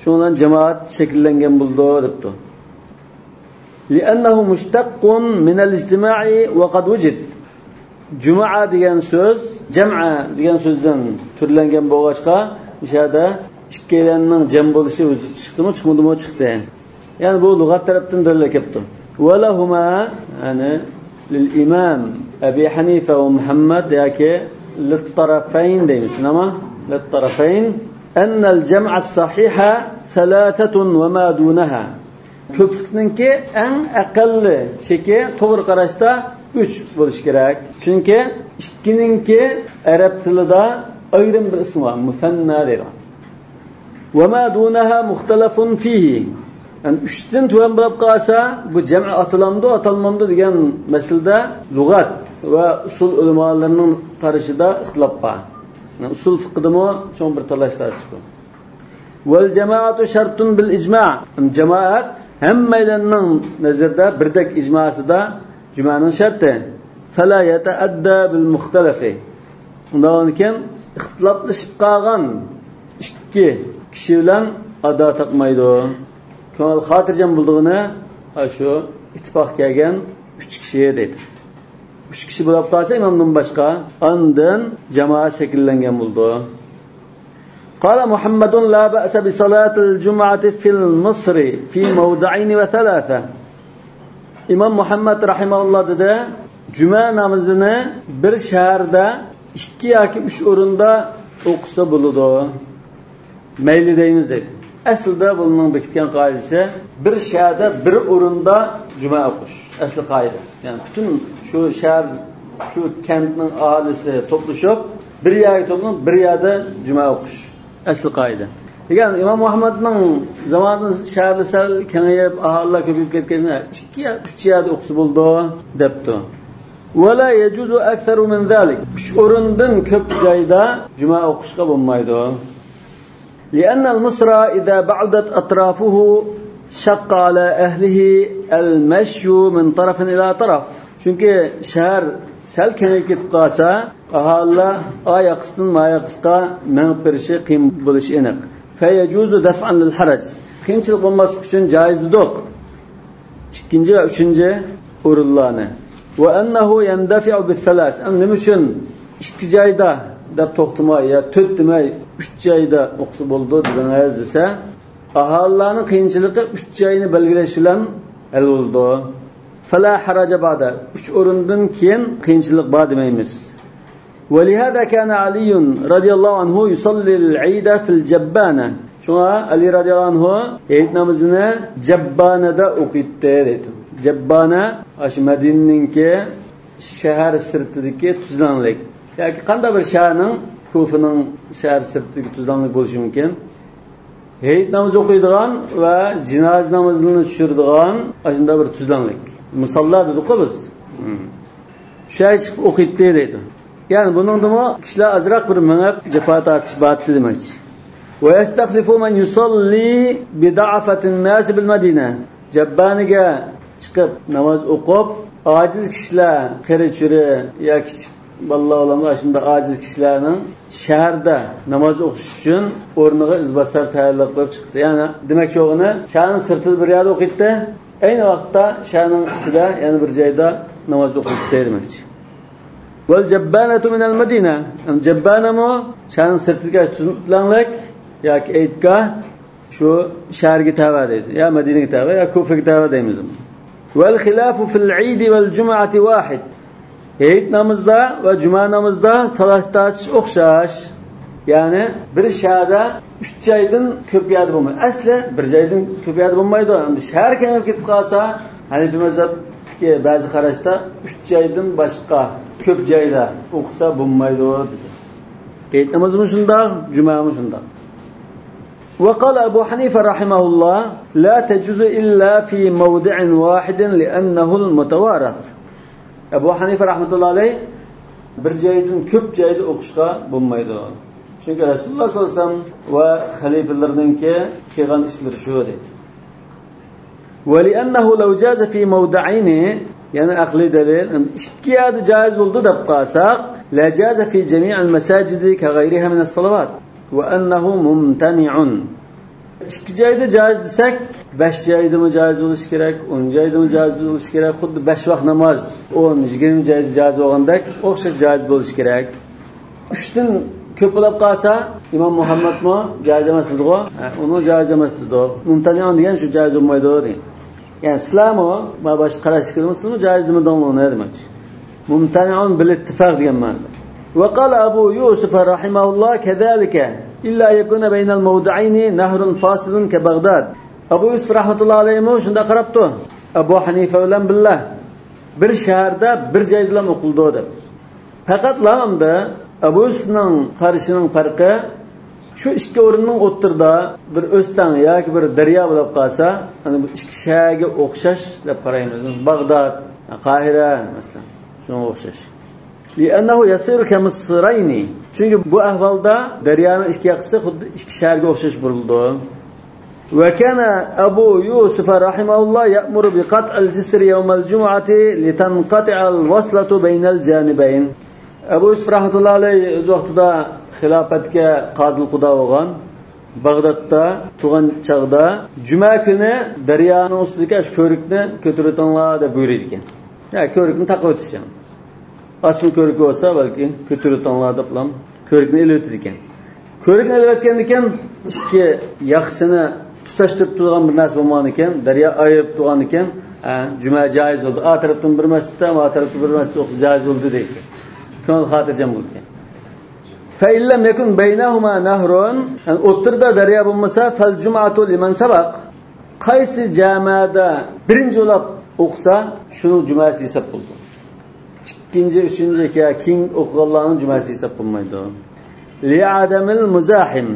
شۇنىڭ بىلەن جامائەت شەكىللەنگەن بولىدۇ دەپتۇ. لأنه مشتق من الاجتماع وقد وجد. جۇمۇئە دېگەن سۆز، جەمئە دېگەن سۆزدىن تۈرلەنگەن بولغاچقا، مۇشۇ يەردە ئىككىيلەننىڭ جەم بولۇشى ۋۇجۇدقا چىقتىمۇ، چىقمىدىمۇ؟ چىقتى. يەنى بۇ لۇغەت تەرەپتىن دەلىل كەپتۇ. ولهما، يەنى للإمام أبي حنيفة ومحمد ياكى للطرفين دەيمىز، شۇنداقمۇ؟ للطرفين أن الجمع الصحيح ثلاثة وما دونها. كۆپلۈكنىڭكى ئەڭ ئەقەللىي چېكى توغرا قاراشتا ئۈچ بولۇشى كېرەك. چۈنكى ئىككىنىڭكى ئەرەب تىلىدا ئايرىم بىر ئىسمى بار، مۇسەننا دەيدۇ. وما دونها مختلف فيه. يەنى ئۈچتىن تۆۋەن بولۇپ قالسا، بۇ جەمئى ئاتىلامدۇ، ئاتالمامدۇ دېگەن مەسىلىدە لۇغەت ۋە ئۇسۇل ئۆلىمالىرىنىڭ قارىشىدا ئىختىلاپ بار. يەنى ئۇسۇل فىقھىدىمۇ چوڭ بىر تالاش-تارتىش بار. والجماعة شرط بالإجماع. جامائەت ھەممەيلەننىڭ نەزىرىدە بىردەك ئىجماسىدا جۈمەنىڭ شەرتى. فلا يتأدى بالمختلف. ئۇنداقتىن كېيىن ئىختىلاپلىشىپ قالغان ئىككى كىشى بىلەن ئادا تاپمايدۇ. كۆڭۈل خاتىرجەم بولىدىغىنى ئاشۇ ئىتتىپاق كەلگەن ئۈچ كىشى دەيدۇ. ئۈچ كىشى بولۇپ قالسا ئىمامدىن باشقا، ئاندىن جامائەت شەكىللەنگەن بولىدۇ. قال محمد: لا بأس بصلاة الجمعة في المصر في موضعين وثلاثة. ئىمام مۇھەممەد رەھىمەھۇللا دېدى، جۈمە نامىزىنى بىر شەھەردە ئىككى ياكى ئۈچ ئورۇندا ئوقۇسا بولىدۇ. مەيلى دەيمىز دەيدۇ. ئەسلىدە بۇنىڭ بېكىتكەن قائىدىسى، بىر شەھەردە بىر ئورۇندا جۈمە ئوقۇش. ئەسلى قائىدە. يەنى پۈتۈن شۇ شەھەر، شۇ كەنتنىڭ ئاھالىسى توپلىشىپ، بىر يەرگە توپلىنىپ، بىر يەردە جۈمە ئوقۇش. ئەسلى قائىدە. لېكىن ئىمام مۇھەممەدنىڭ زامانىدا شەھەرلەر سەل كېڭىيىپ، ئاھالىلەر كۆپىيىپ كەتكەندە، ئىككى يا ئۈچ يەردە ئوقۇسا بولىدۇ، دەپتۇ. ولا يجوز أكثر من ذلك. ئۈچ ئورۇندىن كۆپ جايدا جۈمە ئوقۇشقا بولمايدۇ. لأن المصر إذا بعدت أطرافه شق على أهله المشي من طرف إلى طرف. چۈنكى شەھەر سەل كېڭىيىپ كېتىپ قالسا، ئاھالىلەر ئا ياقىسىدىن ما ياقىسىغا مېڭىپ بېرىشى قىيىن بولۇشى ئېنىق. فيجوز دفعا للحرج. قىيىنچىلىق بولماسلىق ئۈچۈن جايىز دېدۇق. ئىككىنچى ۋە ئۈچىنچى ئورۇنلارنى. وأنه يندفع بالثلاث. ئەمدى نېمە ئۈچۈن ئىككى جايدا دەپ توختىماي يا تۆت دېمەي، ئۈچ جايدا ئوقۇسا بولىدۇ دېدىڭىز دېسە، ئاھالىلەرنىڭ قىيىنچىلىقى ئۈچ جاينى بەلگىلەش بىلەن ھەل بولىدۇ. فلا حرج بعد. ئۈچ ئورۇندىن كېيىن قىيىنچىلىق بار دېمەيمىز. ولهذا كان علي رضي الله عنه يصلي العيد في الجبانة. شۇڭا ئەلى رازىياللاھۇ ئەنھۇ ھېيت نامىزىنى جەببانەدە ئوقۇيتتى دەيدۇ. جەببانە، ئاشۇ مەدىنىنىڭكى شەھەر سىرتىدىكى تۈزلەڭلىك. ياكى قانداق بىر شەھەرنىڭ، كۇفىنىڭ شەھەر سىرتىدىكى تۈزلەڭلىك بولۇشى مۇمكىن. ھېيت نامىزى ئوقۇيدىغان ۋە جىنازا نامىزىنى چۈشۈرىدىغان ئاشۇنداق بىر تۈزلەڭلىك. مۇساللا دېدۇققۇ بىز. شۇ يەرگە چىقىپ ئوقۇيتتى دەيدۇ. يەنى بۇنىڭدىمۇ كىشىلەر ئازراق بىر مېڭىپ جاپا تارتىشىپ باراتتى دېمەكچى. ويستخلف من يصلي بضعفة الناس بالمدينة. جەببانىگە چىقىپ ناماز ئوقۇپ، ئاجىز كىشىلەر، قېرى-چۈرە يا كىچىك بالىلار بولامدۇ، ئاشۇنداق ئاجىز كىشىلەرنىڭ شەھەردە ناماز ئوقۇش ئۈچۈن ئورنىغا ئىزباسار تەييارلاپ قويۇپ چىقتى. يەنى دېمەكچى بولغىنى، شەھەرنىڭ سىرتىدا بىر يەردە ئوقۇيتتى، ئەينى ۋاقىتتا شەھەرنىڭ ئىچىدە يەنە بىر جايدا ناماز ئوقۇيتتى دېمەكچى. والجبانة من المدينة. يەنى جەببانەمۇ شەھەرنىڭ سىرتىدىكى تۈزلەڭلىك ياكى ئېيتگاھ، شۇ شەھەرگە تەۋە دەيدۇ. يا مەدىنىگە تەۋە، يا كۇفىگە تەۋە دەيمىز. والخلاف في العيد والجمعة واحد. ھېيت نامىزىدا ۋە جۈمە نامىزىدا تالاش تارتىش ئوخشاش. يەنى بىر شەھەردە ئۈچ جايدىن كۆپ يەردە بولمايدۇ. ئەسلى بىر جايدىن كۆپ يەردە بولمايدۇ. ئەمدى شەھەر كېڭىيىپ كېتىپ قالسا، ھەنىپىي مەزھەپتىكى بەزى قاراشتا ئۈچ جايدىن باشقا كۆپ جايدا ئوقۇسا بولمايدۇ دېدى. ھېيت نامىزىمۇ شۇنداق، جۈمەمۇ شۇنداق. وقال أبو حنيفة رحمه الله: لا تجوز إلا في موضع واحد لأنه المتوارث. ئەبۇ ھەنىفە رەھمەتۇللا ئەلەيھ بىر جايدىن كۆپ جايدا ئوقۇشقا بولمايدۇ. چۈنكى رەسۇلۇللا سەللەللاھۇ ئەلەيھى ۋەسەللەم ۋە خەلىپىلىرىنىڭكى قىلغان ئىشلىرى شۇ دەيدۇ. ولأنه لو جاز في موضعين، يەنى ئەقلىي دەلىل، ئىككى يەردە جائىز بولدى دەپ قالساق، لجاز في جميع المساجد كغيرها من الصلوات، وأنه ممتنع. ئىككى جايدا جائىز دېسەك، بەش جايدىمۇ جائىز بولۇشى كېرەك، ئون جايدىمۇ جائىز بولۇشى كېرەك. خۇددى بەش ۋاق ناماز ئون، يىگىرمە جايدا جائىز بولغاندەك ئوخشاش جائىز بولۇشى كېرەك. ئۈچتىن كۆپ بولۇپ قالسا، ئىمام مۇھەممەدمۇ جائىز ئەمەس دېدىغۇ؟ ھە، ئۇنىڭ جائىز ئەمەس دېدى. مۇمتەنىئۇن دېگەن شۇ جائىز بولمايدۇ دېگەن. يەنى سىلەرمۇ، ما باشقا قاراشتىكىلەرمۇ، سىلەرمۇ جائىز دېمىدىڭلار دېمەكچى. ممتنع بالاتفاق دېگەن مەنىدە. وقال أبو يوسف رحمه الله كذلك إلا يكون بين الموضعين نهر فاصل كبغداد. ئەبۇ يۈسۈپ رەھمەتۇللا ئەلەيھىمۇ شۇنداق قاراپتۇ، ئەبۇ ھەنىفە بىلەن بىللە بىر شەھەردە بىر جايدىلا ئوقۇلىدۇ دەپ. پەقەتلا ئەمدى ئەبۇ يۈسۈپنىڭ قارىشىنىڭ پەرقى، شۇ ئىككى ئورۇننىڭ ئوتتۇرىدا بىر ئۆستەڭ ياكى بىر دەريا بولۇپ قالسا، ئەنە بۇ ئىككى شەھەرگە ئوخشاش دەپ قارايمىز. باغداد، قاھىرە، مەسىلەن، شۇنىڭغا ئوخشاش. لأنه يصير كمصرين. چۈنكى بۇ ئەھۋالدا دەريانىڭ ئىككى ياقىسى خۇددى ئىككى شەھەرگە ئوخشاش بۇرۇلىدۇ. وكان أبو يوسف رحمه الله يأمر بقطع الجسر يوم الجمعة لتنقطع الوصلة بين الجانبين. ئەبۇ يۈسۈپ رەھمەتۇللا ئەلەيھ ئۆز ۋاقتىدا خىلاپەتكە قادىل قۇدا بولغان، باغدادتا تۇرغان چاغدا، جۈمە كۈنى دەريانىڭ ئۈستىدىكى ئاشۇ كۆۋرۈكنى كۆتۈرۈۋېتىڭلار دەپ بۇيرۇيدىكەن. ھە، كۆۋرۈكنى تاقىۋېتىش يەنى. ئاسما كۆۋرۈك بولسا، بەلكى كۆتۈرۈۋېتىڭلار دەپلا كۆۋرۈكنى ئېلىۋېتىدىكەن. كۆۋرۈكنى ئېلىۋەتكەندىكىن، ئىككى ياقىسىنى تۇتاشتۇرۇپ تۇرغان بىر نەرسە بولمىغاندىكىن، دەريا ئايرىپ تۇرغاندىكىن، ھە، جۈمە جائىز بولدى. ئا تەرەپتىن بىر مەسچىتتە، ما تەرەپتىن بىر مەسچىتتە ئوقۇش جائىز بولدى دەيدىكەن. كۆڭۈل خاتىرجەم بولىدىكەن. فإن لم يكن بينهما نهر، يەنى ئوتتۇرىدا دەريا بولمىسا، فالجمعة لمن سبق. قايسى جامەدە بىرىنچى بولۇپ ئوقۇسا، شۇنىڭ جۈمەسى ھېساب بولىدۇ. ئىككىنچى، ئۈچىنچى يا كېيىن ئوقۇغانلارنىڭ جۈمەسى ھېساب بولمايدۇ. لعدم المزاحم.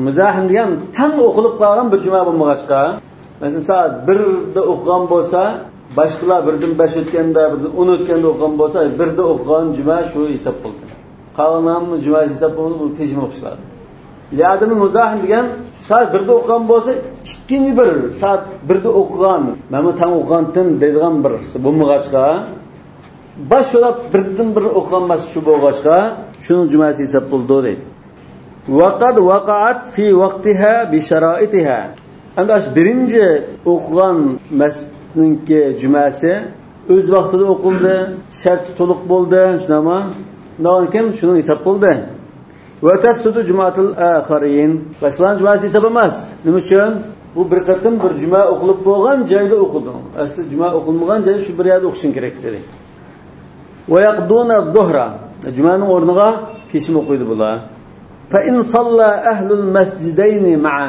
مۇزاھىم دېگەن تەڭ ئوقۇلۇپ قالغان بىر جۈمە بولمىغاچقا، مەسىلەن، سائەت بىردە ئوقۇغان بولسا، باشقىلار بىردىن بەش ئۆتكەندە، بىردىن ئون ئۆتكەندە ئوقۇغان بولسا، بىردە ئوقۇغان جۈمە شۇ ھېساب بولىدۇ. قالغان جۈمە ھېساب بولىدۇ، بۇ پېشىم ئوقۇشلار. لعدم المزاحم دېگەن سائەت بىردە ئوقۇغان بولسا، ئىككىنچى بىر سائەت بىردە ئوقۇغان، مەنمۇ تەڭ ئوقۇغانتىم دەيدىغان بىرسى بولمىغاچقا، باش بولۇپ بىردىن بىر ئوقۇغان مەسىلە شۇ بولغاچقا، شۇنىڭ جۈمەسى ھېساب بولىدۇ دەيدۇ. وقد وقعت في وقتها بشرائطها. ئەمدى ئاشۇ بىرىنچى ئوقۇغان مەسچىتنىڭكى جۈمەسى ئۆز ۋاقتىدا ئوقۇلدى، شەرتى تولۇق بولدى، شۇنداقمۇ؟ شۇنداقكەن شۇنىڭ ھېساب بولدى. وتفسد جمعة الآخرين. باشقىلارنىڭ جۈمەسى ھېساب ئەمەس. نېمە ئۈچۈن؟ بۇ بىر قېتىم بىر جۈمە ئوقۇلۇپ بولغان جايدا ئوقۇلدى. ئەسلى جۈمە ئوقۇلمىغان جاي شۇ بىر يەردە ئوقۇشۇڭ كېرەك دېدى. ويقضون الظهر. جۈمەنىڭ ئورنىغا پېشىم ئوقۇيدۇ بۇلار. فإن صلى أهل المسجدين معا،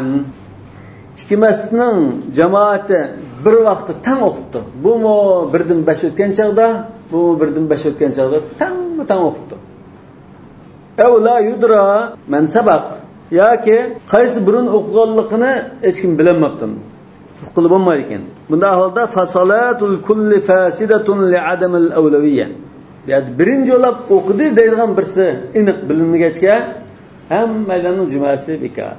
ئىككى مەسچىتنىڭ جامائىتى بىر ۋاقىتتا تەڭ ئوقۇپتۇ. بۇمۇ بىردىن بەش ئۆتكەن چاغدا، بۇمۇ بىردىن بەش ئۆتكەن چاغدا تەڭمۇ تەڭ ئوقۇپتۇ. أو لا يدرى من سبق، ياكى قايسى بۇرۇن ئوقۇغانلىقىنى ھېچكىم بىلەلمەپتۇ. ئۇققىلى بولمايدىكەن. بۇنداق ھالدا فصلاة الكل فاسدة لعدم الأولوية. يا بىرىنچى بولۇپ ئوقۇدى دەيدىغان بىرسى ئېنىق بىلىنمىگەچكە، ھەممەيلەننىڭ جۈمەسى بىكار.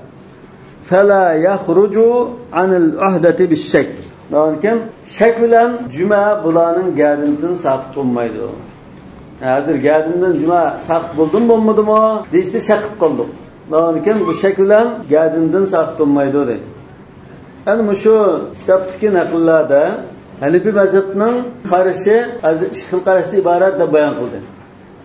فلا يخرج عن العهدة بالشك. لېكىن شەك بىلەن جۈمە بۇلارنىڭ گەدىنىدىن ساقىت بولمايدۇ. ھازىر گەدىندىن جۈمە ساقىت بولدىمۇ بولمىدىمۇ دېيىشتە شەك قىلىپ قالدۇق. لېكىن بۇ شەك بىلەن گەدىندىن ساقىت بولمايدۇ دەيدۇ. ئەنە مۇشۇ كىتابتىكى نەقىللەردە ھەنىپىي مەزھەپنىڭ قارىشى ھازىر ئىككى خىل قاراشتىن ئىبارەت دەپ بايان قىلدى.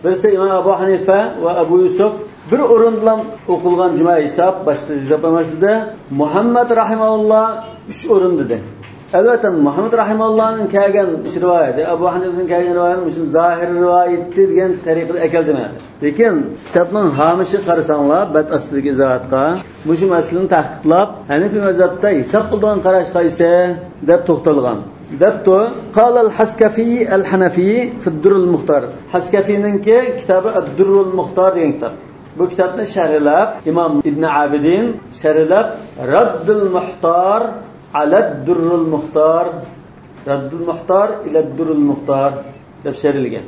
بىرسى ئىمام ئەبۇ ھەنىفە ۋە ئەبۇ يۈسۈف بىر ئورۇندىلا ئوقۇلغان جۈمە ھېساب، باشقا ھېساب ئەمەس دېدى. مۇھەممەد رەھىمەھۇللا ئۈچ ئورۇن دېدى. ئەلۋەتتە، مۇھەممەد رەھىمەھۇللانىڭ كەلگەن مۇشۇ رىۋايىتى، ئەبۇ ھەنىفىنىڭ كەلگەن رىۋايىتى مۇشۇ زاھىر رىۋايىتى دېگەن تەرىقىدە ئەكەلدىم. لېكىن كىتابنىڭ ھامىشىغا قارىساڭلار، بەت ئاستىدىكى ئىزاھاتقا، مۇشۇ مەسىلىنى تەھقىقلاپ، ھەنىپىي مەزھەپتە ھېساب قىلىدىغان قاراش قايسى دەپ توختالغان. دەپتۇ، قال الحسكفي الحنفي في الدر المختار. ھەسكەفىنىڭكى كىتابى ئەددۇررۇل مۇختار دېگەن كىتاب. بۇ كىتابنى شەرھلەپ، ئىمام ئىبن ئابىدىن شەرھلەپ، رەددۇل مۇختار ئەلەد دۇررۇل مۇختار، رەددۇل مۇختار ئىلەد دۇررۇل مۇختار دەپ شەرھلىگەن.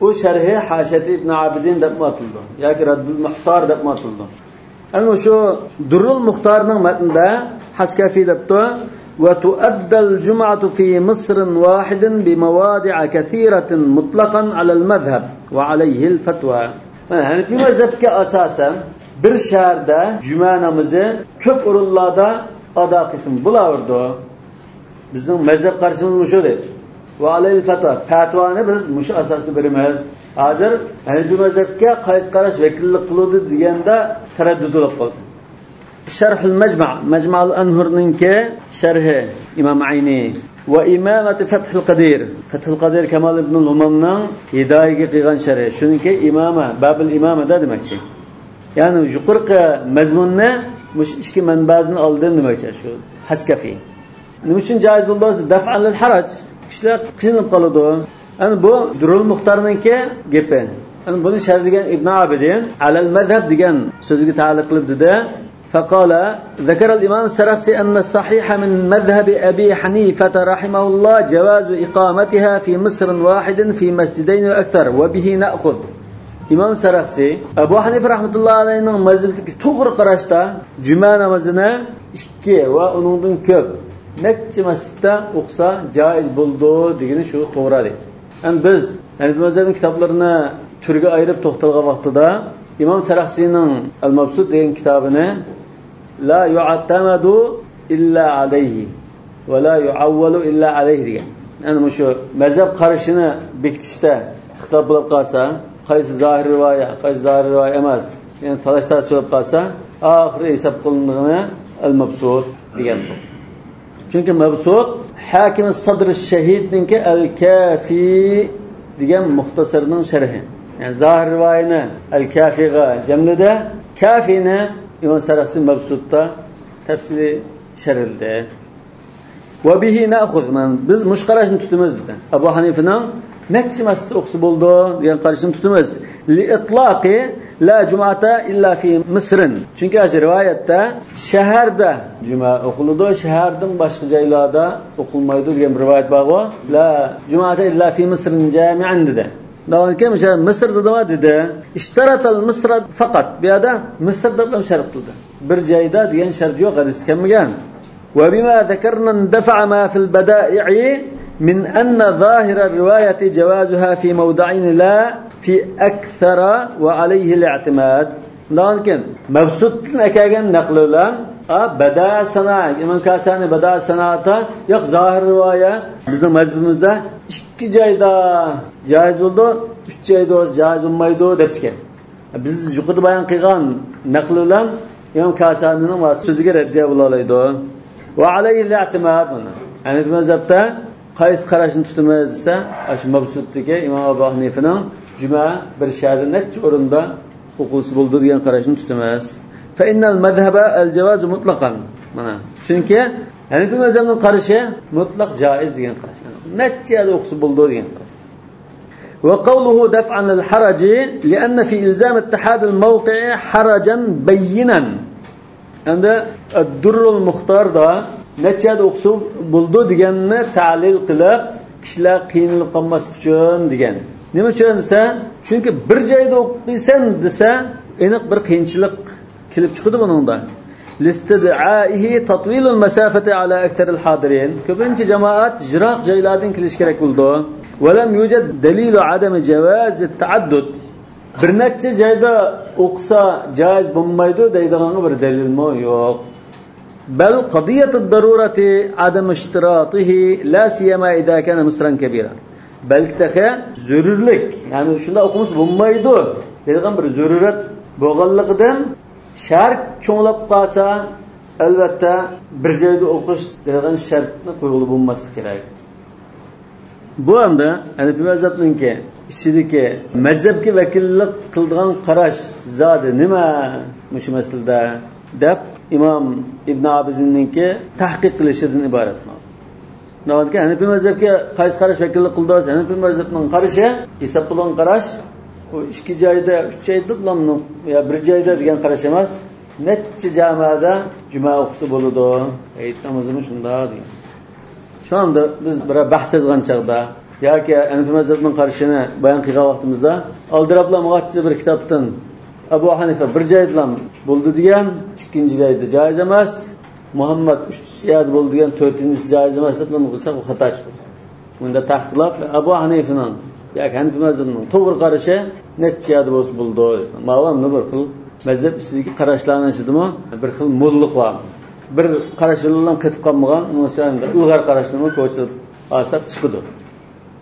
ئۇ شەرھى ھاشىيەتى ئىبن ئابىدىن دەپمۇ ئاتىلىدۇ ياكى رەددۇل مۇختار دەپمۇ ئاتىلىدۇ. ئەنە مۇشۇ دۇررۇل مۇختارنىڭ مەتنىدە ھەسكەفى دەپتۇ، وتؤدى الجمعة في مصر واحد بمواضع كثيرة مطلقا على المذهب وعليه الفتوى. مانا ھەنىپىي مەزھەپكە ئاساسەن، بىر شەھەردە جۈمە نامىزى كۆپ ئورۇنلاردا ئادا قىلسىمۇ بولاۋېرىدۇ. بىزنىڭ مەزھەپ قارىشىمىز مۇشۇ دەيدۇ. ۋە ئەلەيھىل فەتۋا. پەتىۋانى بىز مۇشۇ ئاساستا بېرىمىز. ھازىر ھەنىپىي مەزھەپكە قايسى قاراش ۋەكىللىك قىلىدۇ دېگەندە تەرەددۇت بولۇپ قالدى. شەرھۇل مەجمە، مەجمەئۇل ئەنھۇرنىڭكى شەرھى ئىمام ئەينى. ۋە ئىمامەتى فەتھىل قەدىر. فەتھىل قەدىر كامال ئىبنۇل ھۇمامنىڭ ھىدايىگە قىلغان شەرھى. شۇنىڭكى ئىمامە، بابىل ئىمامەدا دېمەكچى. يەنى يۇقىرىقى مەزمۇننى مۇشۇ ئىككى مەنبەدىن ئالدىم دېمەكچى، شۇ ھەسكەفى. نېمە ئۈچۈن جائىز بولدى دېسە، دەفئەن لىل ھەرەج. كىشىلەر قىينىلىپ قالىدۇ. ئەنە بۇ دۇررۇل مۇختارنىڭكى گېپى. ئەنە بۇنى شەرھلىگەن ئىبن ئابىدىن ئەلەل مەزھەب دېگەن سۆزگە تەئەللۇق قىلىپ دېدى. فقال، ذكر الإمام السرخسي أن الصحيح من مذهب أبي حنيفة رحمه الله جواز إقامتها في مصر واحد في مسجدين وأكثر، وبه نأخذ. ئىمام سەرەخسى ئەبۇ ھەنىفە رەھمەتۇللاھى ئەلەيھىنىڭ مەزھىپىدىكى توغرا قاراشتا جۈمە نامىزىنى ئىككى ۋە ئۇنىڭدىن كۆپ نەچچە مەسچىتتە ئوقۇسا جائىز بولىدۇ دېگىنى شۇ توغرا دەيدۇ. ئەمما بىز ھەنىپىي مەزھەپنىڭ كىتابلىرىنى تۈرگە ئايرىپ توختالغان ۋاقتىدا ئىمام سەرەخسىنىڭ ئەل مەبسۇت دېگەن كىتابىنى لا يعتمد إلا عليه ولا يعول إلا عليه دېگەن. يەنى مۇشۇ مەزھەپ قارىشىنى بېكىتىشتە ئىختىلاپ بولۇپ قالسا، قايسى زاھىر رىۋايە، قايسى زاھىر رىۋايە ئەمەس، يەنى تالاش تارتىش بولۇپ قالسا، ئاخىرى ھېساب قىلىنىدىغىنى ئەل مەبسۇت دېگەن بۇ. چۈنكى مەبسۇت ھاكىم سەدر شەھىدنىڭكى ئەل كافى دېگەن مۇختەسەرنىڭ شەرھى. يەنى زاھىر رىۋايىنى ئەل كافىغا جەملىدى، كافىنى ئىمام سەرەخسى مەبسۇتتا تەپسىلىي شەرھلىدى. وبه نأخذ، مانا بىز مۇشۇ قاراشنى تۇتىمىز دېدى. ئەبۇ ھەنىفىنىڭ نەچچە مەسچىتتە ئوقۇسا بولىدۇ دېگەن قارىشىنى تۇتىمىز. لإطلاق لا جمعة إلا في مصر. چۈنكى ھازىر رىۋايەتتە شەھەردە جۈمە ئوقۇلىدۇ، شەھەردىن باشقا جايلاردا ئوقۇلمايدۇ دېگەن بىر رىۋايەت بارغۇ. لا جمعة إلا في مصر جامعا دېدى. داۋاملىككە مىسىر دېدىما دېدى. اشترط المصر فقط. بۇ يەردە مىسىر دەپلا شەرت قىلدى. بىر جايدا دېگەن شەرت يوق، ھەدىستە كەلمىگەن. وبما ذكرنا اندفع ما في البدائع من أن ظاهر الرواية جوازها في موضعين لا في أكثر وعليه الاعتماد. شۇنداقكەن، مەبسۇتتىن ئەكەلگەن نەقىل بىلەن، ئا، بەدە سانا، ئىمام كاسانى بەدە سانائەتتە، يوق، زاھىر رىۋايە، بىزنىڭ مەزھىپىمىزدە ئىككى جايدا جائىز بولىدۇ، ئۈچ جايدا جائىز بولمايدۇ دەپتىكەن. بىز يۇقىرىدا بايان قىلغان نەقىل بىلەن ئىمام كاسانىنىڭ سۆزىگە رەددىيە بولالايدۇ. وعليه الاعتماد، مانا. ھەنىپىي مەزھەپتە قايسى قاراشنى تۇتىمىز دېسە، ئاشۇ مەبسۇتتىكى ئىمام ئەبۇ ھەنىفىنىڭ جۈمە بىر شەھەردە نەچچە ئورۇندا ئوقۇلسا بولىدۇ دېگەن قاراشنى تۇتىمىز. فإن المذهب الجواز مطلقا. مانا، چۈنكى ھەنىپىي مەزھەپنىڭ قارىشى مۇتلەق جائىز دېگەن قاراش. نەچچە يەردە ئوقۇسا بولىدۇ دېگەن قاراش. وقوله دفعا للحرج لأن في إلزام اتحاد الموقع حرجا بينا. ئەمدى ئەددۇررۇل مۇختاردا نەچچە يەردە ئوقۇسا بولىدۇ دېگەننى تەلىل قىلىپ، كىشىلەر قىينىلىپ قالماسلىق ئۈچۈن دېگەن. نېمە ئۈچۈن دېسە، چۈنكى بىر جايدا ئوقۇيسەن دېسە، ئېنىق بىر قىيىنچىلىق كېلىپ چىقىدۇ بۇنىڭدا. لاستدعائه تطويل المسافة على أكثر الحاضرين. كۆپىنچە جامائەت يىراق جايلاردىن كېلىشى كېرەك بولىدۇ. ولم يوجد دليل عدم جواز التعدد. بىر نەچچە جايدا ئوقۇسا جائىز بولمايدۇ دەيدىغانغا بىر دەلىلمۇ يوق. بل قضية الضرورة عدم اشتراطه لا سيما إذا كان مصرا كبيرا. بەلكى تېخى زۆرۈرلۈك، يەنى شۇنداق ئوقۇمىسا بولمايدۇ دەيدىغان بىر زۆرۈرەت بولغانلىقىدىن، شەھەر چوڭلاپ قالسا، ئەلۋەتتە، بىر جايدا ئوقۇش دەيدىغان شەرتنى قويغىلى بولماسلىقى كېرەك. بۇ ئەمدى ھەنىپىي مەزھەپنىڭكى ئىچىدىكى مەزھەپكە ۋەكىللىك قىلىدىغان قاراش زادى نېمە مۇشۇ مەسىلىدە دەپ، ئىمام ئىبن ئابىزىننىڭكى تەھقىق قىلىشىدىن ئىبارەت. ناۋادا ھەنىپىي مەزھەپكە قايسى قاراش ۋەكىللىك قىلىدۇ دېسە، ھەنىپىي مەزھەپنىڭ قارىشى ھېساب بولغان قاراش، ئۇ ئىككى جايدا، ئۈچ جايدا يا بىر جايدا دېگەن قاراش ئەمەس. نەچچە جامەدە جۈمە ئوقۇسا بولىدۇ. ھەيت نامىزىمۇ شۇنداق دېگەن. شۇ ئەمدى بىز بىرەر بەھس يازغان چاغدا ياكى ھەنىپىي مەزھەپنىڭ قارىشىنى بايان قىلغان ۋاقتىمىزدا، ئالدىراپلا ماڭغاچە بىر كىتابتىن ئەبۇ ھەنىفە بىر جايدىلا بولدى دېگەن، ئىككىنچى جايدا جايىز ئەمەس، مۇھەممەد ئۈچ يەردە بولدى دېگەن، تۆتىنچىسى جايىز ئەمەس دەپ نېمە قىلساق، بۇ خاتا چىقىدۇ. بۇندا تەھقىقلەپ، ئەبۇ ھەنىفىنىڭ ياكى ھەنىپىي مەزھەپنىڭ توغرا قارىشى نەچچە يەردە بولسا بولىدۇ. ماۋۇ ئەمدى بىر خىل مەزھەپ ئىچىدىكى قاراشلارنىڭ ئىچىدىمۇ بىر خىل موللىلىق بار. بىر قاراش بىلەن قېتىپ قالمىغان، ئۇنىڭ ئۈچۈن ئىلغار قاراشنىمۇ كوچىلىپ ئالساق چىقىدۇ.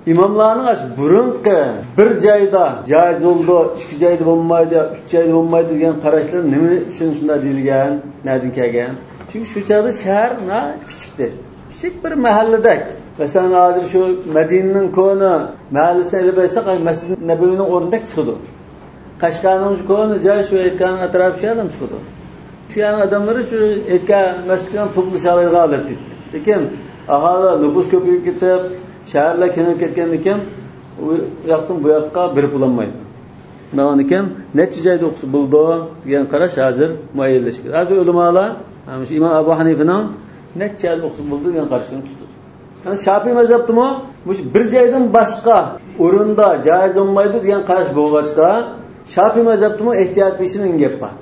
ئىماملارنىڭ ئاشۇ بۇرۇنقى بىر جايدا جايىز بولىدۇ، ئىككى جايدا بولمايدۇ، ئۈچ جايدا بولمايدۇ دېگەن قاراشلىرى نېمە ئۈچۈن شۇنداق دېيىلگەن، نەدىن كەلگەن؟ چۈنكى شۇ چاغدا شەھەر ناھايىتى كىچىكتى. كىچىك بىر مەھەللىدەك. مەسىلەن، ھازىر شۇ مەدىنىنىڭ كونا مەھەللىسىنى ئېلىپ ئېيتساق، مەسجىد نەبەۋىنىڭ ئورنىدەك چىقىدۇ. قەشقەرنىڭ شۇ كونا جايى شۇ ھېيتگاھنىڭ ئەتراپى شۇ يەردىمۇ چىقىدۇ. شۇ يەرنىڭ ئادەملىرى شۇ ھېيتگاھ مەسچىتكە توپلىشالايدىغان ھالەتتە ئىدى. لېكىن ئاھالى نوپۇس كۆپىيىپ كېتىپ، شەھەرلەر كېڭىيىپ كەتكەندىن كېيىن، ئۇ ياقتىن بۇ ياققا بېرىپ بولالمايدۇ. شۇنداغاندىكىن نەچچە جايدا ئوقۇسا بولىدۇ دېگەن قاراش ھازىر مۇئەييەنلىشىپ كەتتى. ھازىر ئۆلىمالار، مۇشۇ ئىمام ئەبۇ ھەنىفىنىڭ نەچچە جايدا ئوقۇسا بولىدۇ دېگەن قارىشىنى تۇتىدۇ. يەنى شاپىئىي مەزھەپتىمۇ مۇشۇ بىر جايدىن باشقا ئورۇندا جايىز بولمايدۇ دېگەن قاراش بولغاچقا، شاپىئىي مەزھەپتىمۇ ئېھتىيات پېشىنىڭ گەپ بار.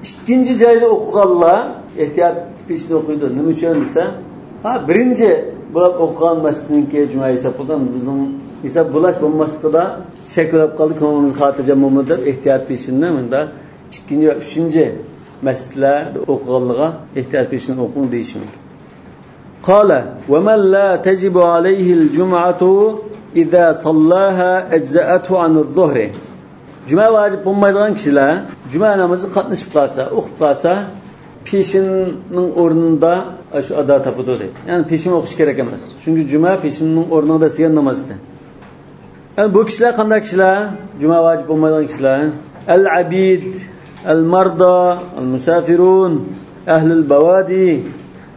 ئىككىنچى جايدا ئوقۇغانلار ئېھتىيات پېشىنى ئوقۇيدۇ. نېمە ئۈچۈن دېسە، ھا، بىرىنچى بولۇپ ئوقۇغان مەسچىتنىڭكى جۈمە ھېساب بولغان، بىزنىڭ ھېساب بولاش بولماسلىقىدا شەك بولۇپ قالدى، كۆڭلىمىز خاتىرجەم بولمىدى دەپ ئېھتىيات پېشىنى مۇندا ئىككىنچى ۋە ئۈچىنچى مەسچىتلەردە ئوقۇغانلىغا ئېھتىيات پېشىنى ئوقۇڭ دېيىشى مۇمكىن. قال: ومن لا تجب عليه الجمعة إذا صلاها أجزأته عن الظهر. جۈمە ۋاجىپ بولمايدىغان كىشىلەر جۈمە نامىزىغا قاتنىشىپ قالسا، ئوقۇپ قالسا، پېشىننىڭ ئورنىدا شۇ ئادا تاپىدۇ دەيدۇ. يەنى پېشىن ئوقۇش كېرەك ئەمەس. چۈنكى جۈمە پېشىننىڭ ئورنىدا دېگەن ناماز ئىدى. يەنى بۇ كىشىلەر قانداق كىشىلەر؟ جۈمە ۋاجىپ بولمايدىغان كىشىلەر. العبيد، المرضى، المسافرون، أهل البوادي،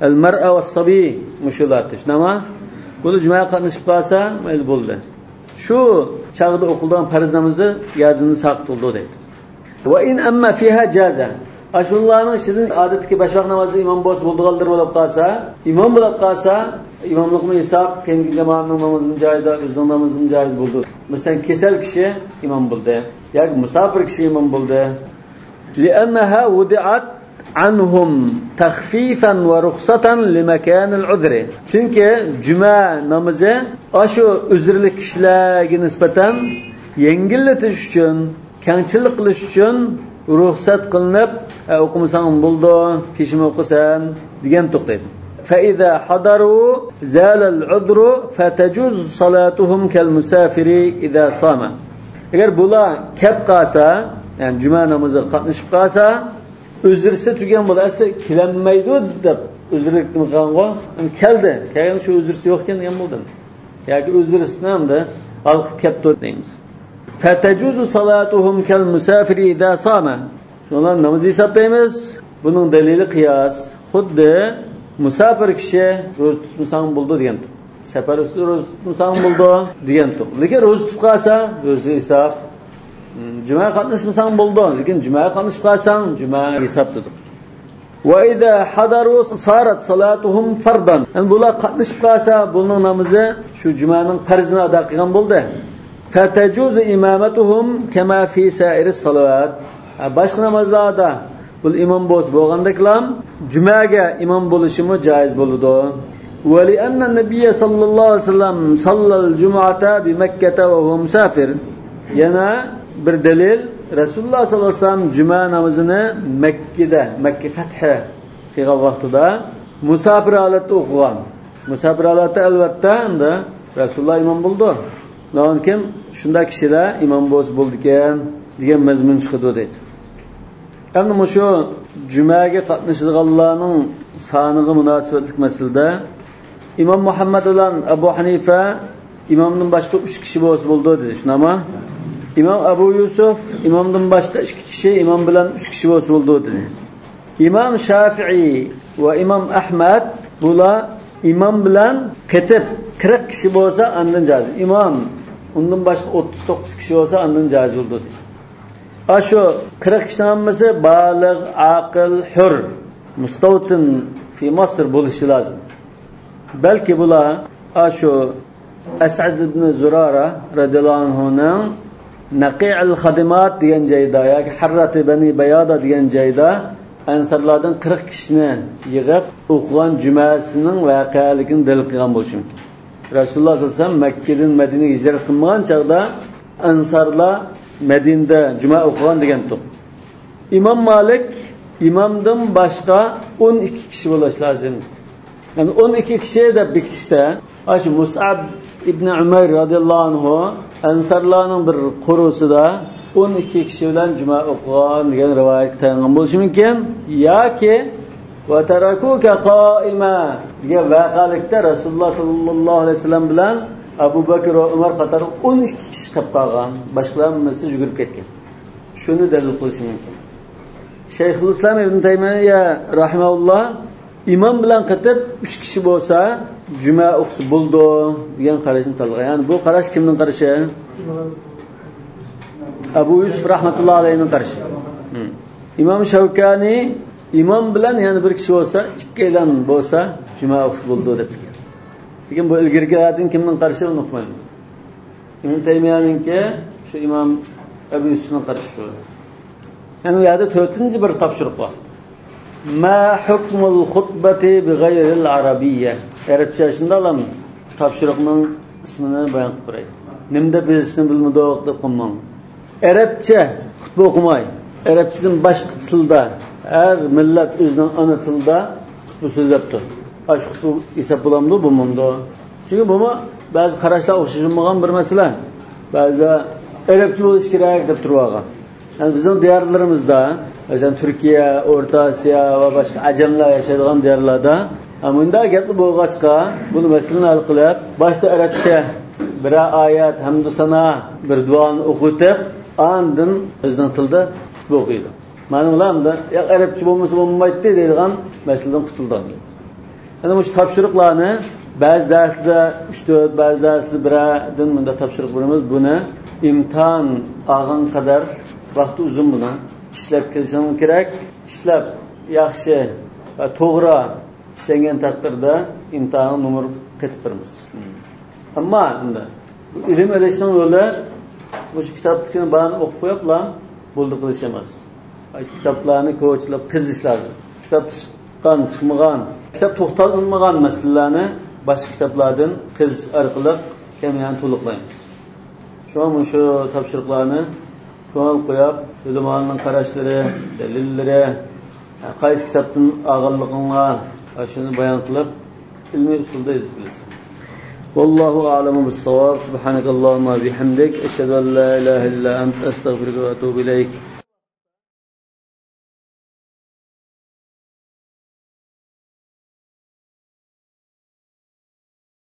المرأة والصبي، مۇشۇلار، شۇنداقمۇ؟ بۇلار جۈمەگە قاتنىشىپ قالسا، مەيلى، بولدى. شۇ چاغدا ئوقۇلىدىغان پەرز نامىزى يەردىن ساقىت بولىدۇ دەيدۇ. وإن أم فيها جاز. ئاشۇلارنىڭ ئىچىدىن ئادەتتىكى بەش ۋاق نامازدا ئىمام بولسا بولىدىغانلىرى بولۇپ قالسا، ئىمام بولۇپ قالسا، ئىماملىقمۇ ھېساب، كەينىدىكى جامائەتنىڭ نامىزىمۇ جايىدا، ئۆزىنىڭ نامىزىمۇ جايىدا بولىدۇ. مەسىلەن، كېسەل كىشى ئىمام بولدى ياكى مۇساپىر كىشى ئىمام بولدى. لأنها وضعت عنهم تخفيفا ورخصة لمكان العذر. چۈنكى جۈمە نامىزى ئاشۇ ئۆزرىلىك كىشىلەرگە نىسبەتەن يەڭگىللىتىش ئۈچۈن، كەڭچىللىك قىلىش ئۈچۈن رۇخسەت قىلىنىپ، ئە، ئوقۇمىساڭ بولىدۇ، پېشىن ئوقۇسەن دېگەن توختايدۇ. فإذا حضروا زال العذر فتجوز صلاتهم كالمسافر إذا صام. ئەگەر بۇلار كەپ قالسا، يەنى جۈمە نامىزىغا قاتنىشىپ قالسا، ئۆزرىسى تۈگەن بولدى، ئەسلى كېلەلمەيدۇ دەپ ئۆزرىلىك نېمە قىلغانغۇ؟ يەنى كەلدى، كەلگەن شۇ ئۆزرىسى يوق ئىكەن دېگەن بولدى. ياكى ئۆزرىسىنى ئەمدى ھالقىپ كەپتۇ دەيمىز. فتجوز صلاتهم كالمسافر إذا صام. شۇنىڭ بىلەن نامىزى ھېسابلايمىز. بۇنىڭ دەلىلى قىياس. خۇددى مۇساپىر كىشى روزا تۇتمىساڭ بولىدۇ دېگەنتۇق. سەپەر ئۈستىدە روزا تۇتمىساڭ بولىدۇ دېگەنتۇق. لېكىن روزا تۇتۇپ قالسا، روزا ھېساب. جۈمەگە قاتناشمىساڭ بولىدۇ، لېكىن جۈمەگە قاتنىشىپ قالساڭ، جۈمە ھېساب تۇتىدۇ. وإذا حضروا صارت صلاتهم فرضا. يەنى بۇلار قاتنىشىپ قالسا، بۇنىڭ نامىزى شۇ جۈمەنىڭ پەرزىنى ئادا قىلغان بولدى. فتجوز إمامتهم كما في سائر الصلوات. ھە، باشقا نامازلاردا بۇ ئىمام بولسا بولغاندەكلا، جۈمەگە ئىمام بولۇشىمۇ جائىز بولىدۇ. ولأن النبي صلى الله عليه وسلم صلى الجمعة بمكة وهو مسافر. يەنە بىر دەلىل، رەسۇلۇللاھ سەللەللاھۇ ئەلەيھى ۋەسەللەم جۈمە نامىزىنى مەككىدە، مەككە فەتھى قىلغان ۋاقتىدا مۇساپىر ھالەتتە ئوقۇغان. مۇساپىر ھالەتتە، ئەلۋەتتە، ئەمدى رەسۇلۇللاھ ئىمام بولىدۇ. ئۇنىڭدىن كېيىن شۇنداق كىشىلەر ئىمام بولسا بولىدىكەن دېگەن مەزمۇن چىقىدۇ دەيدۇ. ئەمدى مۇشۇ جۈمەگە قاتنىشىدىغانلارنىڭ سانىغا مۇناسىۋەتلىك مەسىلىدە ئىمام مۇھەممەد بىلەن ئەبۇ ھەنىفە ئىمامدىن باشقا ئۈچ كىشى بولسا بولىدۇ دېدى، شۇنداقمۇ؟ ئىمام ئەبۇ يۈسۈف ئىمامدىن باشقا ئىككى كىشى، ئىمام بىلەن ئۈچ كىشى بولسا بولىدۇ دېدى. ئىمام شافىئىي ۋە ئىمام ئەھمەد بۇلار ئىمام بىلەن قېتىپ قىرىق كىشى بولسا ئاندىن جائىز. ئىمام ئۇندىن باشقا ئوتتۇز توققۇز كىشى بولسا ئاندىن جائىز بولىدۇ دېدى. ئاشۇ قىرىق كىشىنىڭ ھەممىسى بالىغ، ئاقىل، ھۈر، مۇستەۋتىن فى مىسر بولۇشى لازىم. بەلكى بۇلار ئاشۇ ئەسئەد ئىبن زۇرارە رەزىياللاھۇ ئەنھۇنىڭ نەقىئىل خادىمات دېگەن جايدا ياكى ھەرراتى بەنى بەيادا دېگەن جايدا ئەنسارلاردىن قىرىق كىشىنى يىغىپ ئوقۇغان جۈمەسىنىڭ ۋەقەلىكىنى دەلىل قىلغان بولۇشى مۇمكىن. رەسۇلۇللاھ سەللەللاھۇ ئەلەيھى ۋەسەللەم مەككىدىن مەدىنىگە ھىجرەت قىلمىغان چاغدا ئەنسارلار مەدىنىدە جۈمە ئوقۇغان دېگەنتۇق. ئىمام مالىك ئىمامدىن باشقا ئون ئىككى كىشى بولۇش لازىم. يەنى ئون ئىككى كىشى دەپ بېكىتىشتە، ئاشۇ مۇسئەب ئىبنى ئۇمەير رەزىياللاھۇ ئەنھۇ ئەنسارلارنىڭ بىر قورۇسىدا ئون ئىككى كىشى بىلەن جۈمە ئوقۇغان دېگەن رىۋايەتكە تايانغان بولۇشى مۇمكىن. ياكى ۋە تەرەكۇكە قائىمە دېگەن ۋەقەلىكتە رەسۇلۇللاھ سەللەللاھۇ ئەلەيھى ۋەسەللەم بىلەن ئەبۇ بەكىر ۋە ئۆمەر قاتارلىق ئون ئىككى كىشى قېلىپ قالغان، باشقىلار ھەممىسى يۈگۈرۈپ كەتكەن. شۇنى دەلىل قىلىشى مۇمكىن. شەيخۇل ئىسلام ئىبن تەيمىيە رەھىمەھۇللاھ ئىمام بىلەن قېتىپ ئۈچ كىشى بولسا جۈمە ئوقۇسا بولىدۇ دېگەن قاراشنى تاللىغان. يەنى بۇ قاراش كىمنىڭ قارىشى؟ ئەبۇ يۈسۈف رەھمەتۇللاھى ئەلەيھىنىڭ قارىشى. ھىم. ئىمام شەۋكانى ئىمام بىلەن يەنە بىر كىشى بولسا، ئىككىيلەن بولسا جۈمە ئوقۇسا بولىدۇ دەپتىكەن. لېكىن بۇ ئىلگىرىكىلەردىن كىمنىڭ قارىشى، ئۇنى ئۇقمايمەن. ئىبن تەيمىيەنىڭكى شۇ ئىمام ئەبۇ يۈسۈفنىڭ قارىشى شۇ. يەنى بۇ يەردە تۆتىنچى بىر تاپشۇرۇق بار. ما حكم الخطبة بغير العربية؟ ئەرەبچە شۇنداقلام تاپشۇرۇقنىڭ ئىسمىنى بايان قىلىپ بېرەي. نېمە دەپ يېزىشنى بىلمىدۇق دەپ قالماڭ. ئەرەبچە خۇتبە ئوقۇماي، ئەرەبچىدىن باشقا تىلدا، ھەر مىللەت ئۆزىنىڭ ئانا تىلىدا خۇتبە سۆزلەپتۇ. ئاشۇ خۇتبە ھېساب بولامدۇ، بولمامدۇ؟ چۈنكى بۇمۇ بەزى قاراشلار ئوخشىشىلمىغان بىر مەسىلە. بەزىلەر ئەرەبچە بولۇشى كېرەك دەپ تۇرۇۋالغان. يەنى بىزنىڭ دىيارلىرىمىزدا، مەسىلەن، تۈركىيە، ئورتا ئاسىيا ۋە باشقا ئەجەملەر ياشايدىغان دىيارلاردا، ھە، مۇنداق گەپلا بولغاچقا، بۇنى مەسىلىنى ھەل قىلىپ، باشتا ئەرەبچە بىرەر ئايەت، ھەمدۇ سانا، بىر دۇئانى ئوقۇۋېتىپ، ئاندىن ئۆزىنىڭ تىلىدا خۇتبە ئوقۇيدۇ. مانا بۇلار ئەمدى يا ئەرەبچە بولمىسا بولمايتتى دەيدىغان مەسىلىدىن قۇتۇلدۇق. يەنى مۇشۇ تاپشۇرۇقلارنى بەزى دەرسلەردە ئۈچ تۆت، بەزى دەرسلەردە بىرەردىن مۇنداق تاپشۇرۇق بېرىمىز. بۇنى ئىمتىھان ئالغان قەدەر ۋاقتى ئۇزۇن بۇنىڭ. ئىشلەپ كېلىشىڭ كېرەك. ئىشلەپ ياخشى ۋە توغرا ئىشلەنگەن تەقدىردە ئىمتىھانغا نومۇر قېتىپ بېرىمىز. ئەمما ئەمدى بۇ ئىلىم ئېلىشنىڭ يولى مۇشۇ كىتابتىكىنى بارىنى ئوقۇپ قويۇپلا بولدى قىلىش ئەمەس. ئاشۇ كىتابلارنى كوچىلىق قېزىش لازىم. كىتابتا چىققان، چىقمىغان، كىتاب توختالمىغان مەسىلىلەرنى باشقا كىتابلاردىن قېزىش ئارقىلىق كەمىنە تولۇقلايمىز. شۇڭا مۇشۇ تاپشۇرۇقلارنى كۆڭۈل قويۇپ، ئۆلىمانىڭ قاراشلىرى، دەلىللىرى، قايسى كىتابتىن ئالغانلىقىڭلار، شۇنى بايان قىلىپ، ئىلمىي ئۇسۇلدا يېزىپ بېرىسەن. والله أعلم بالصواب. سبحانك اللهم وبحمدك، أشهد أن لا إله إلا أنت، أستغفرك وأتوب إليك.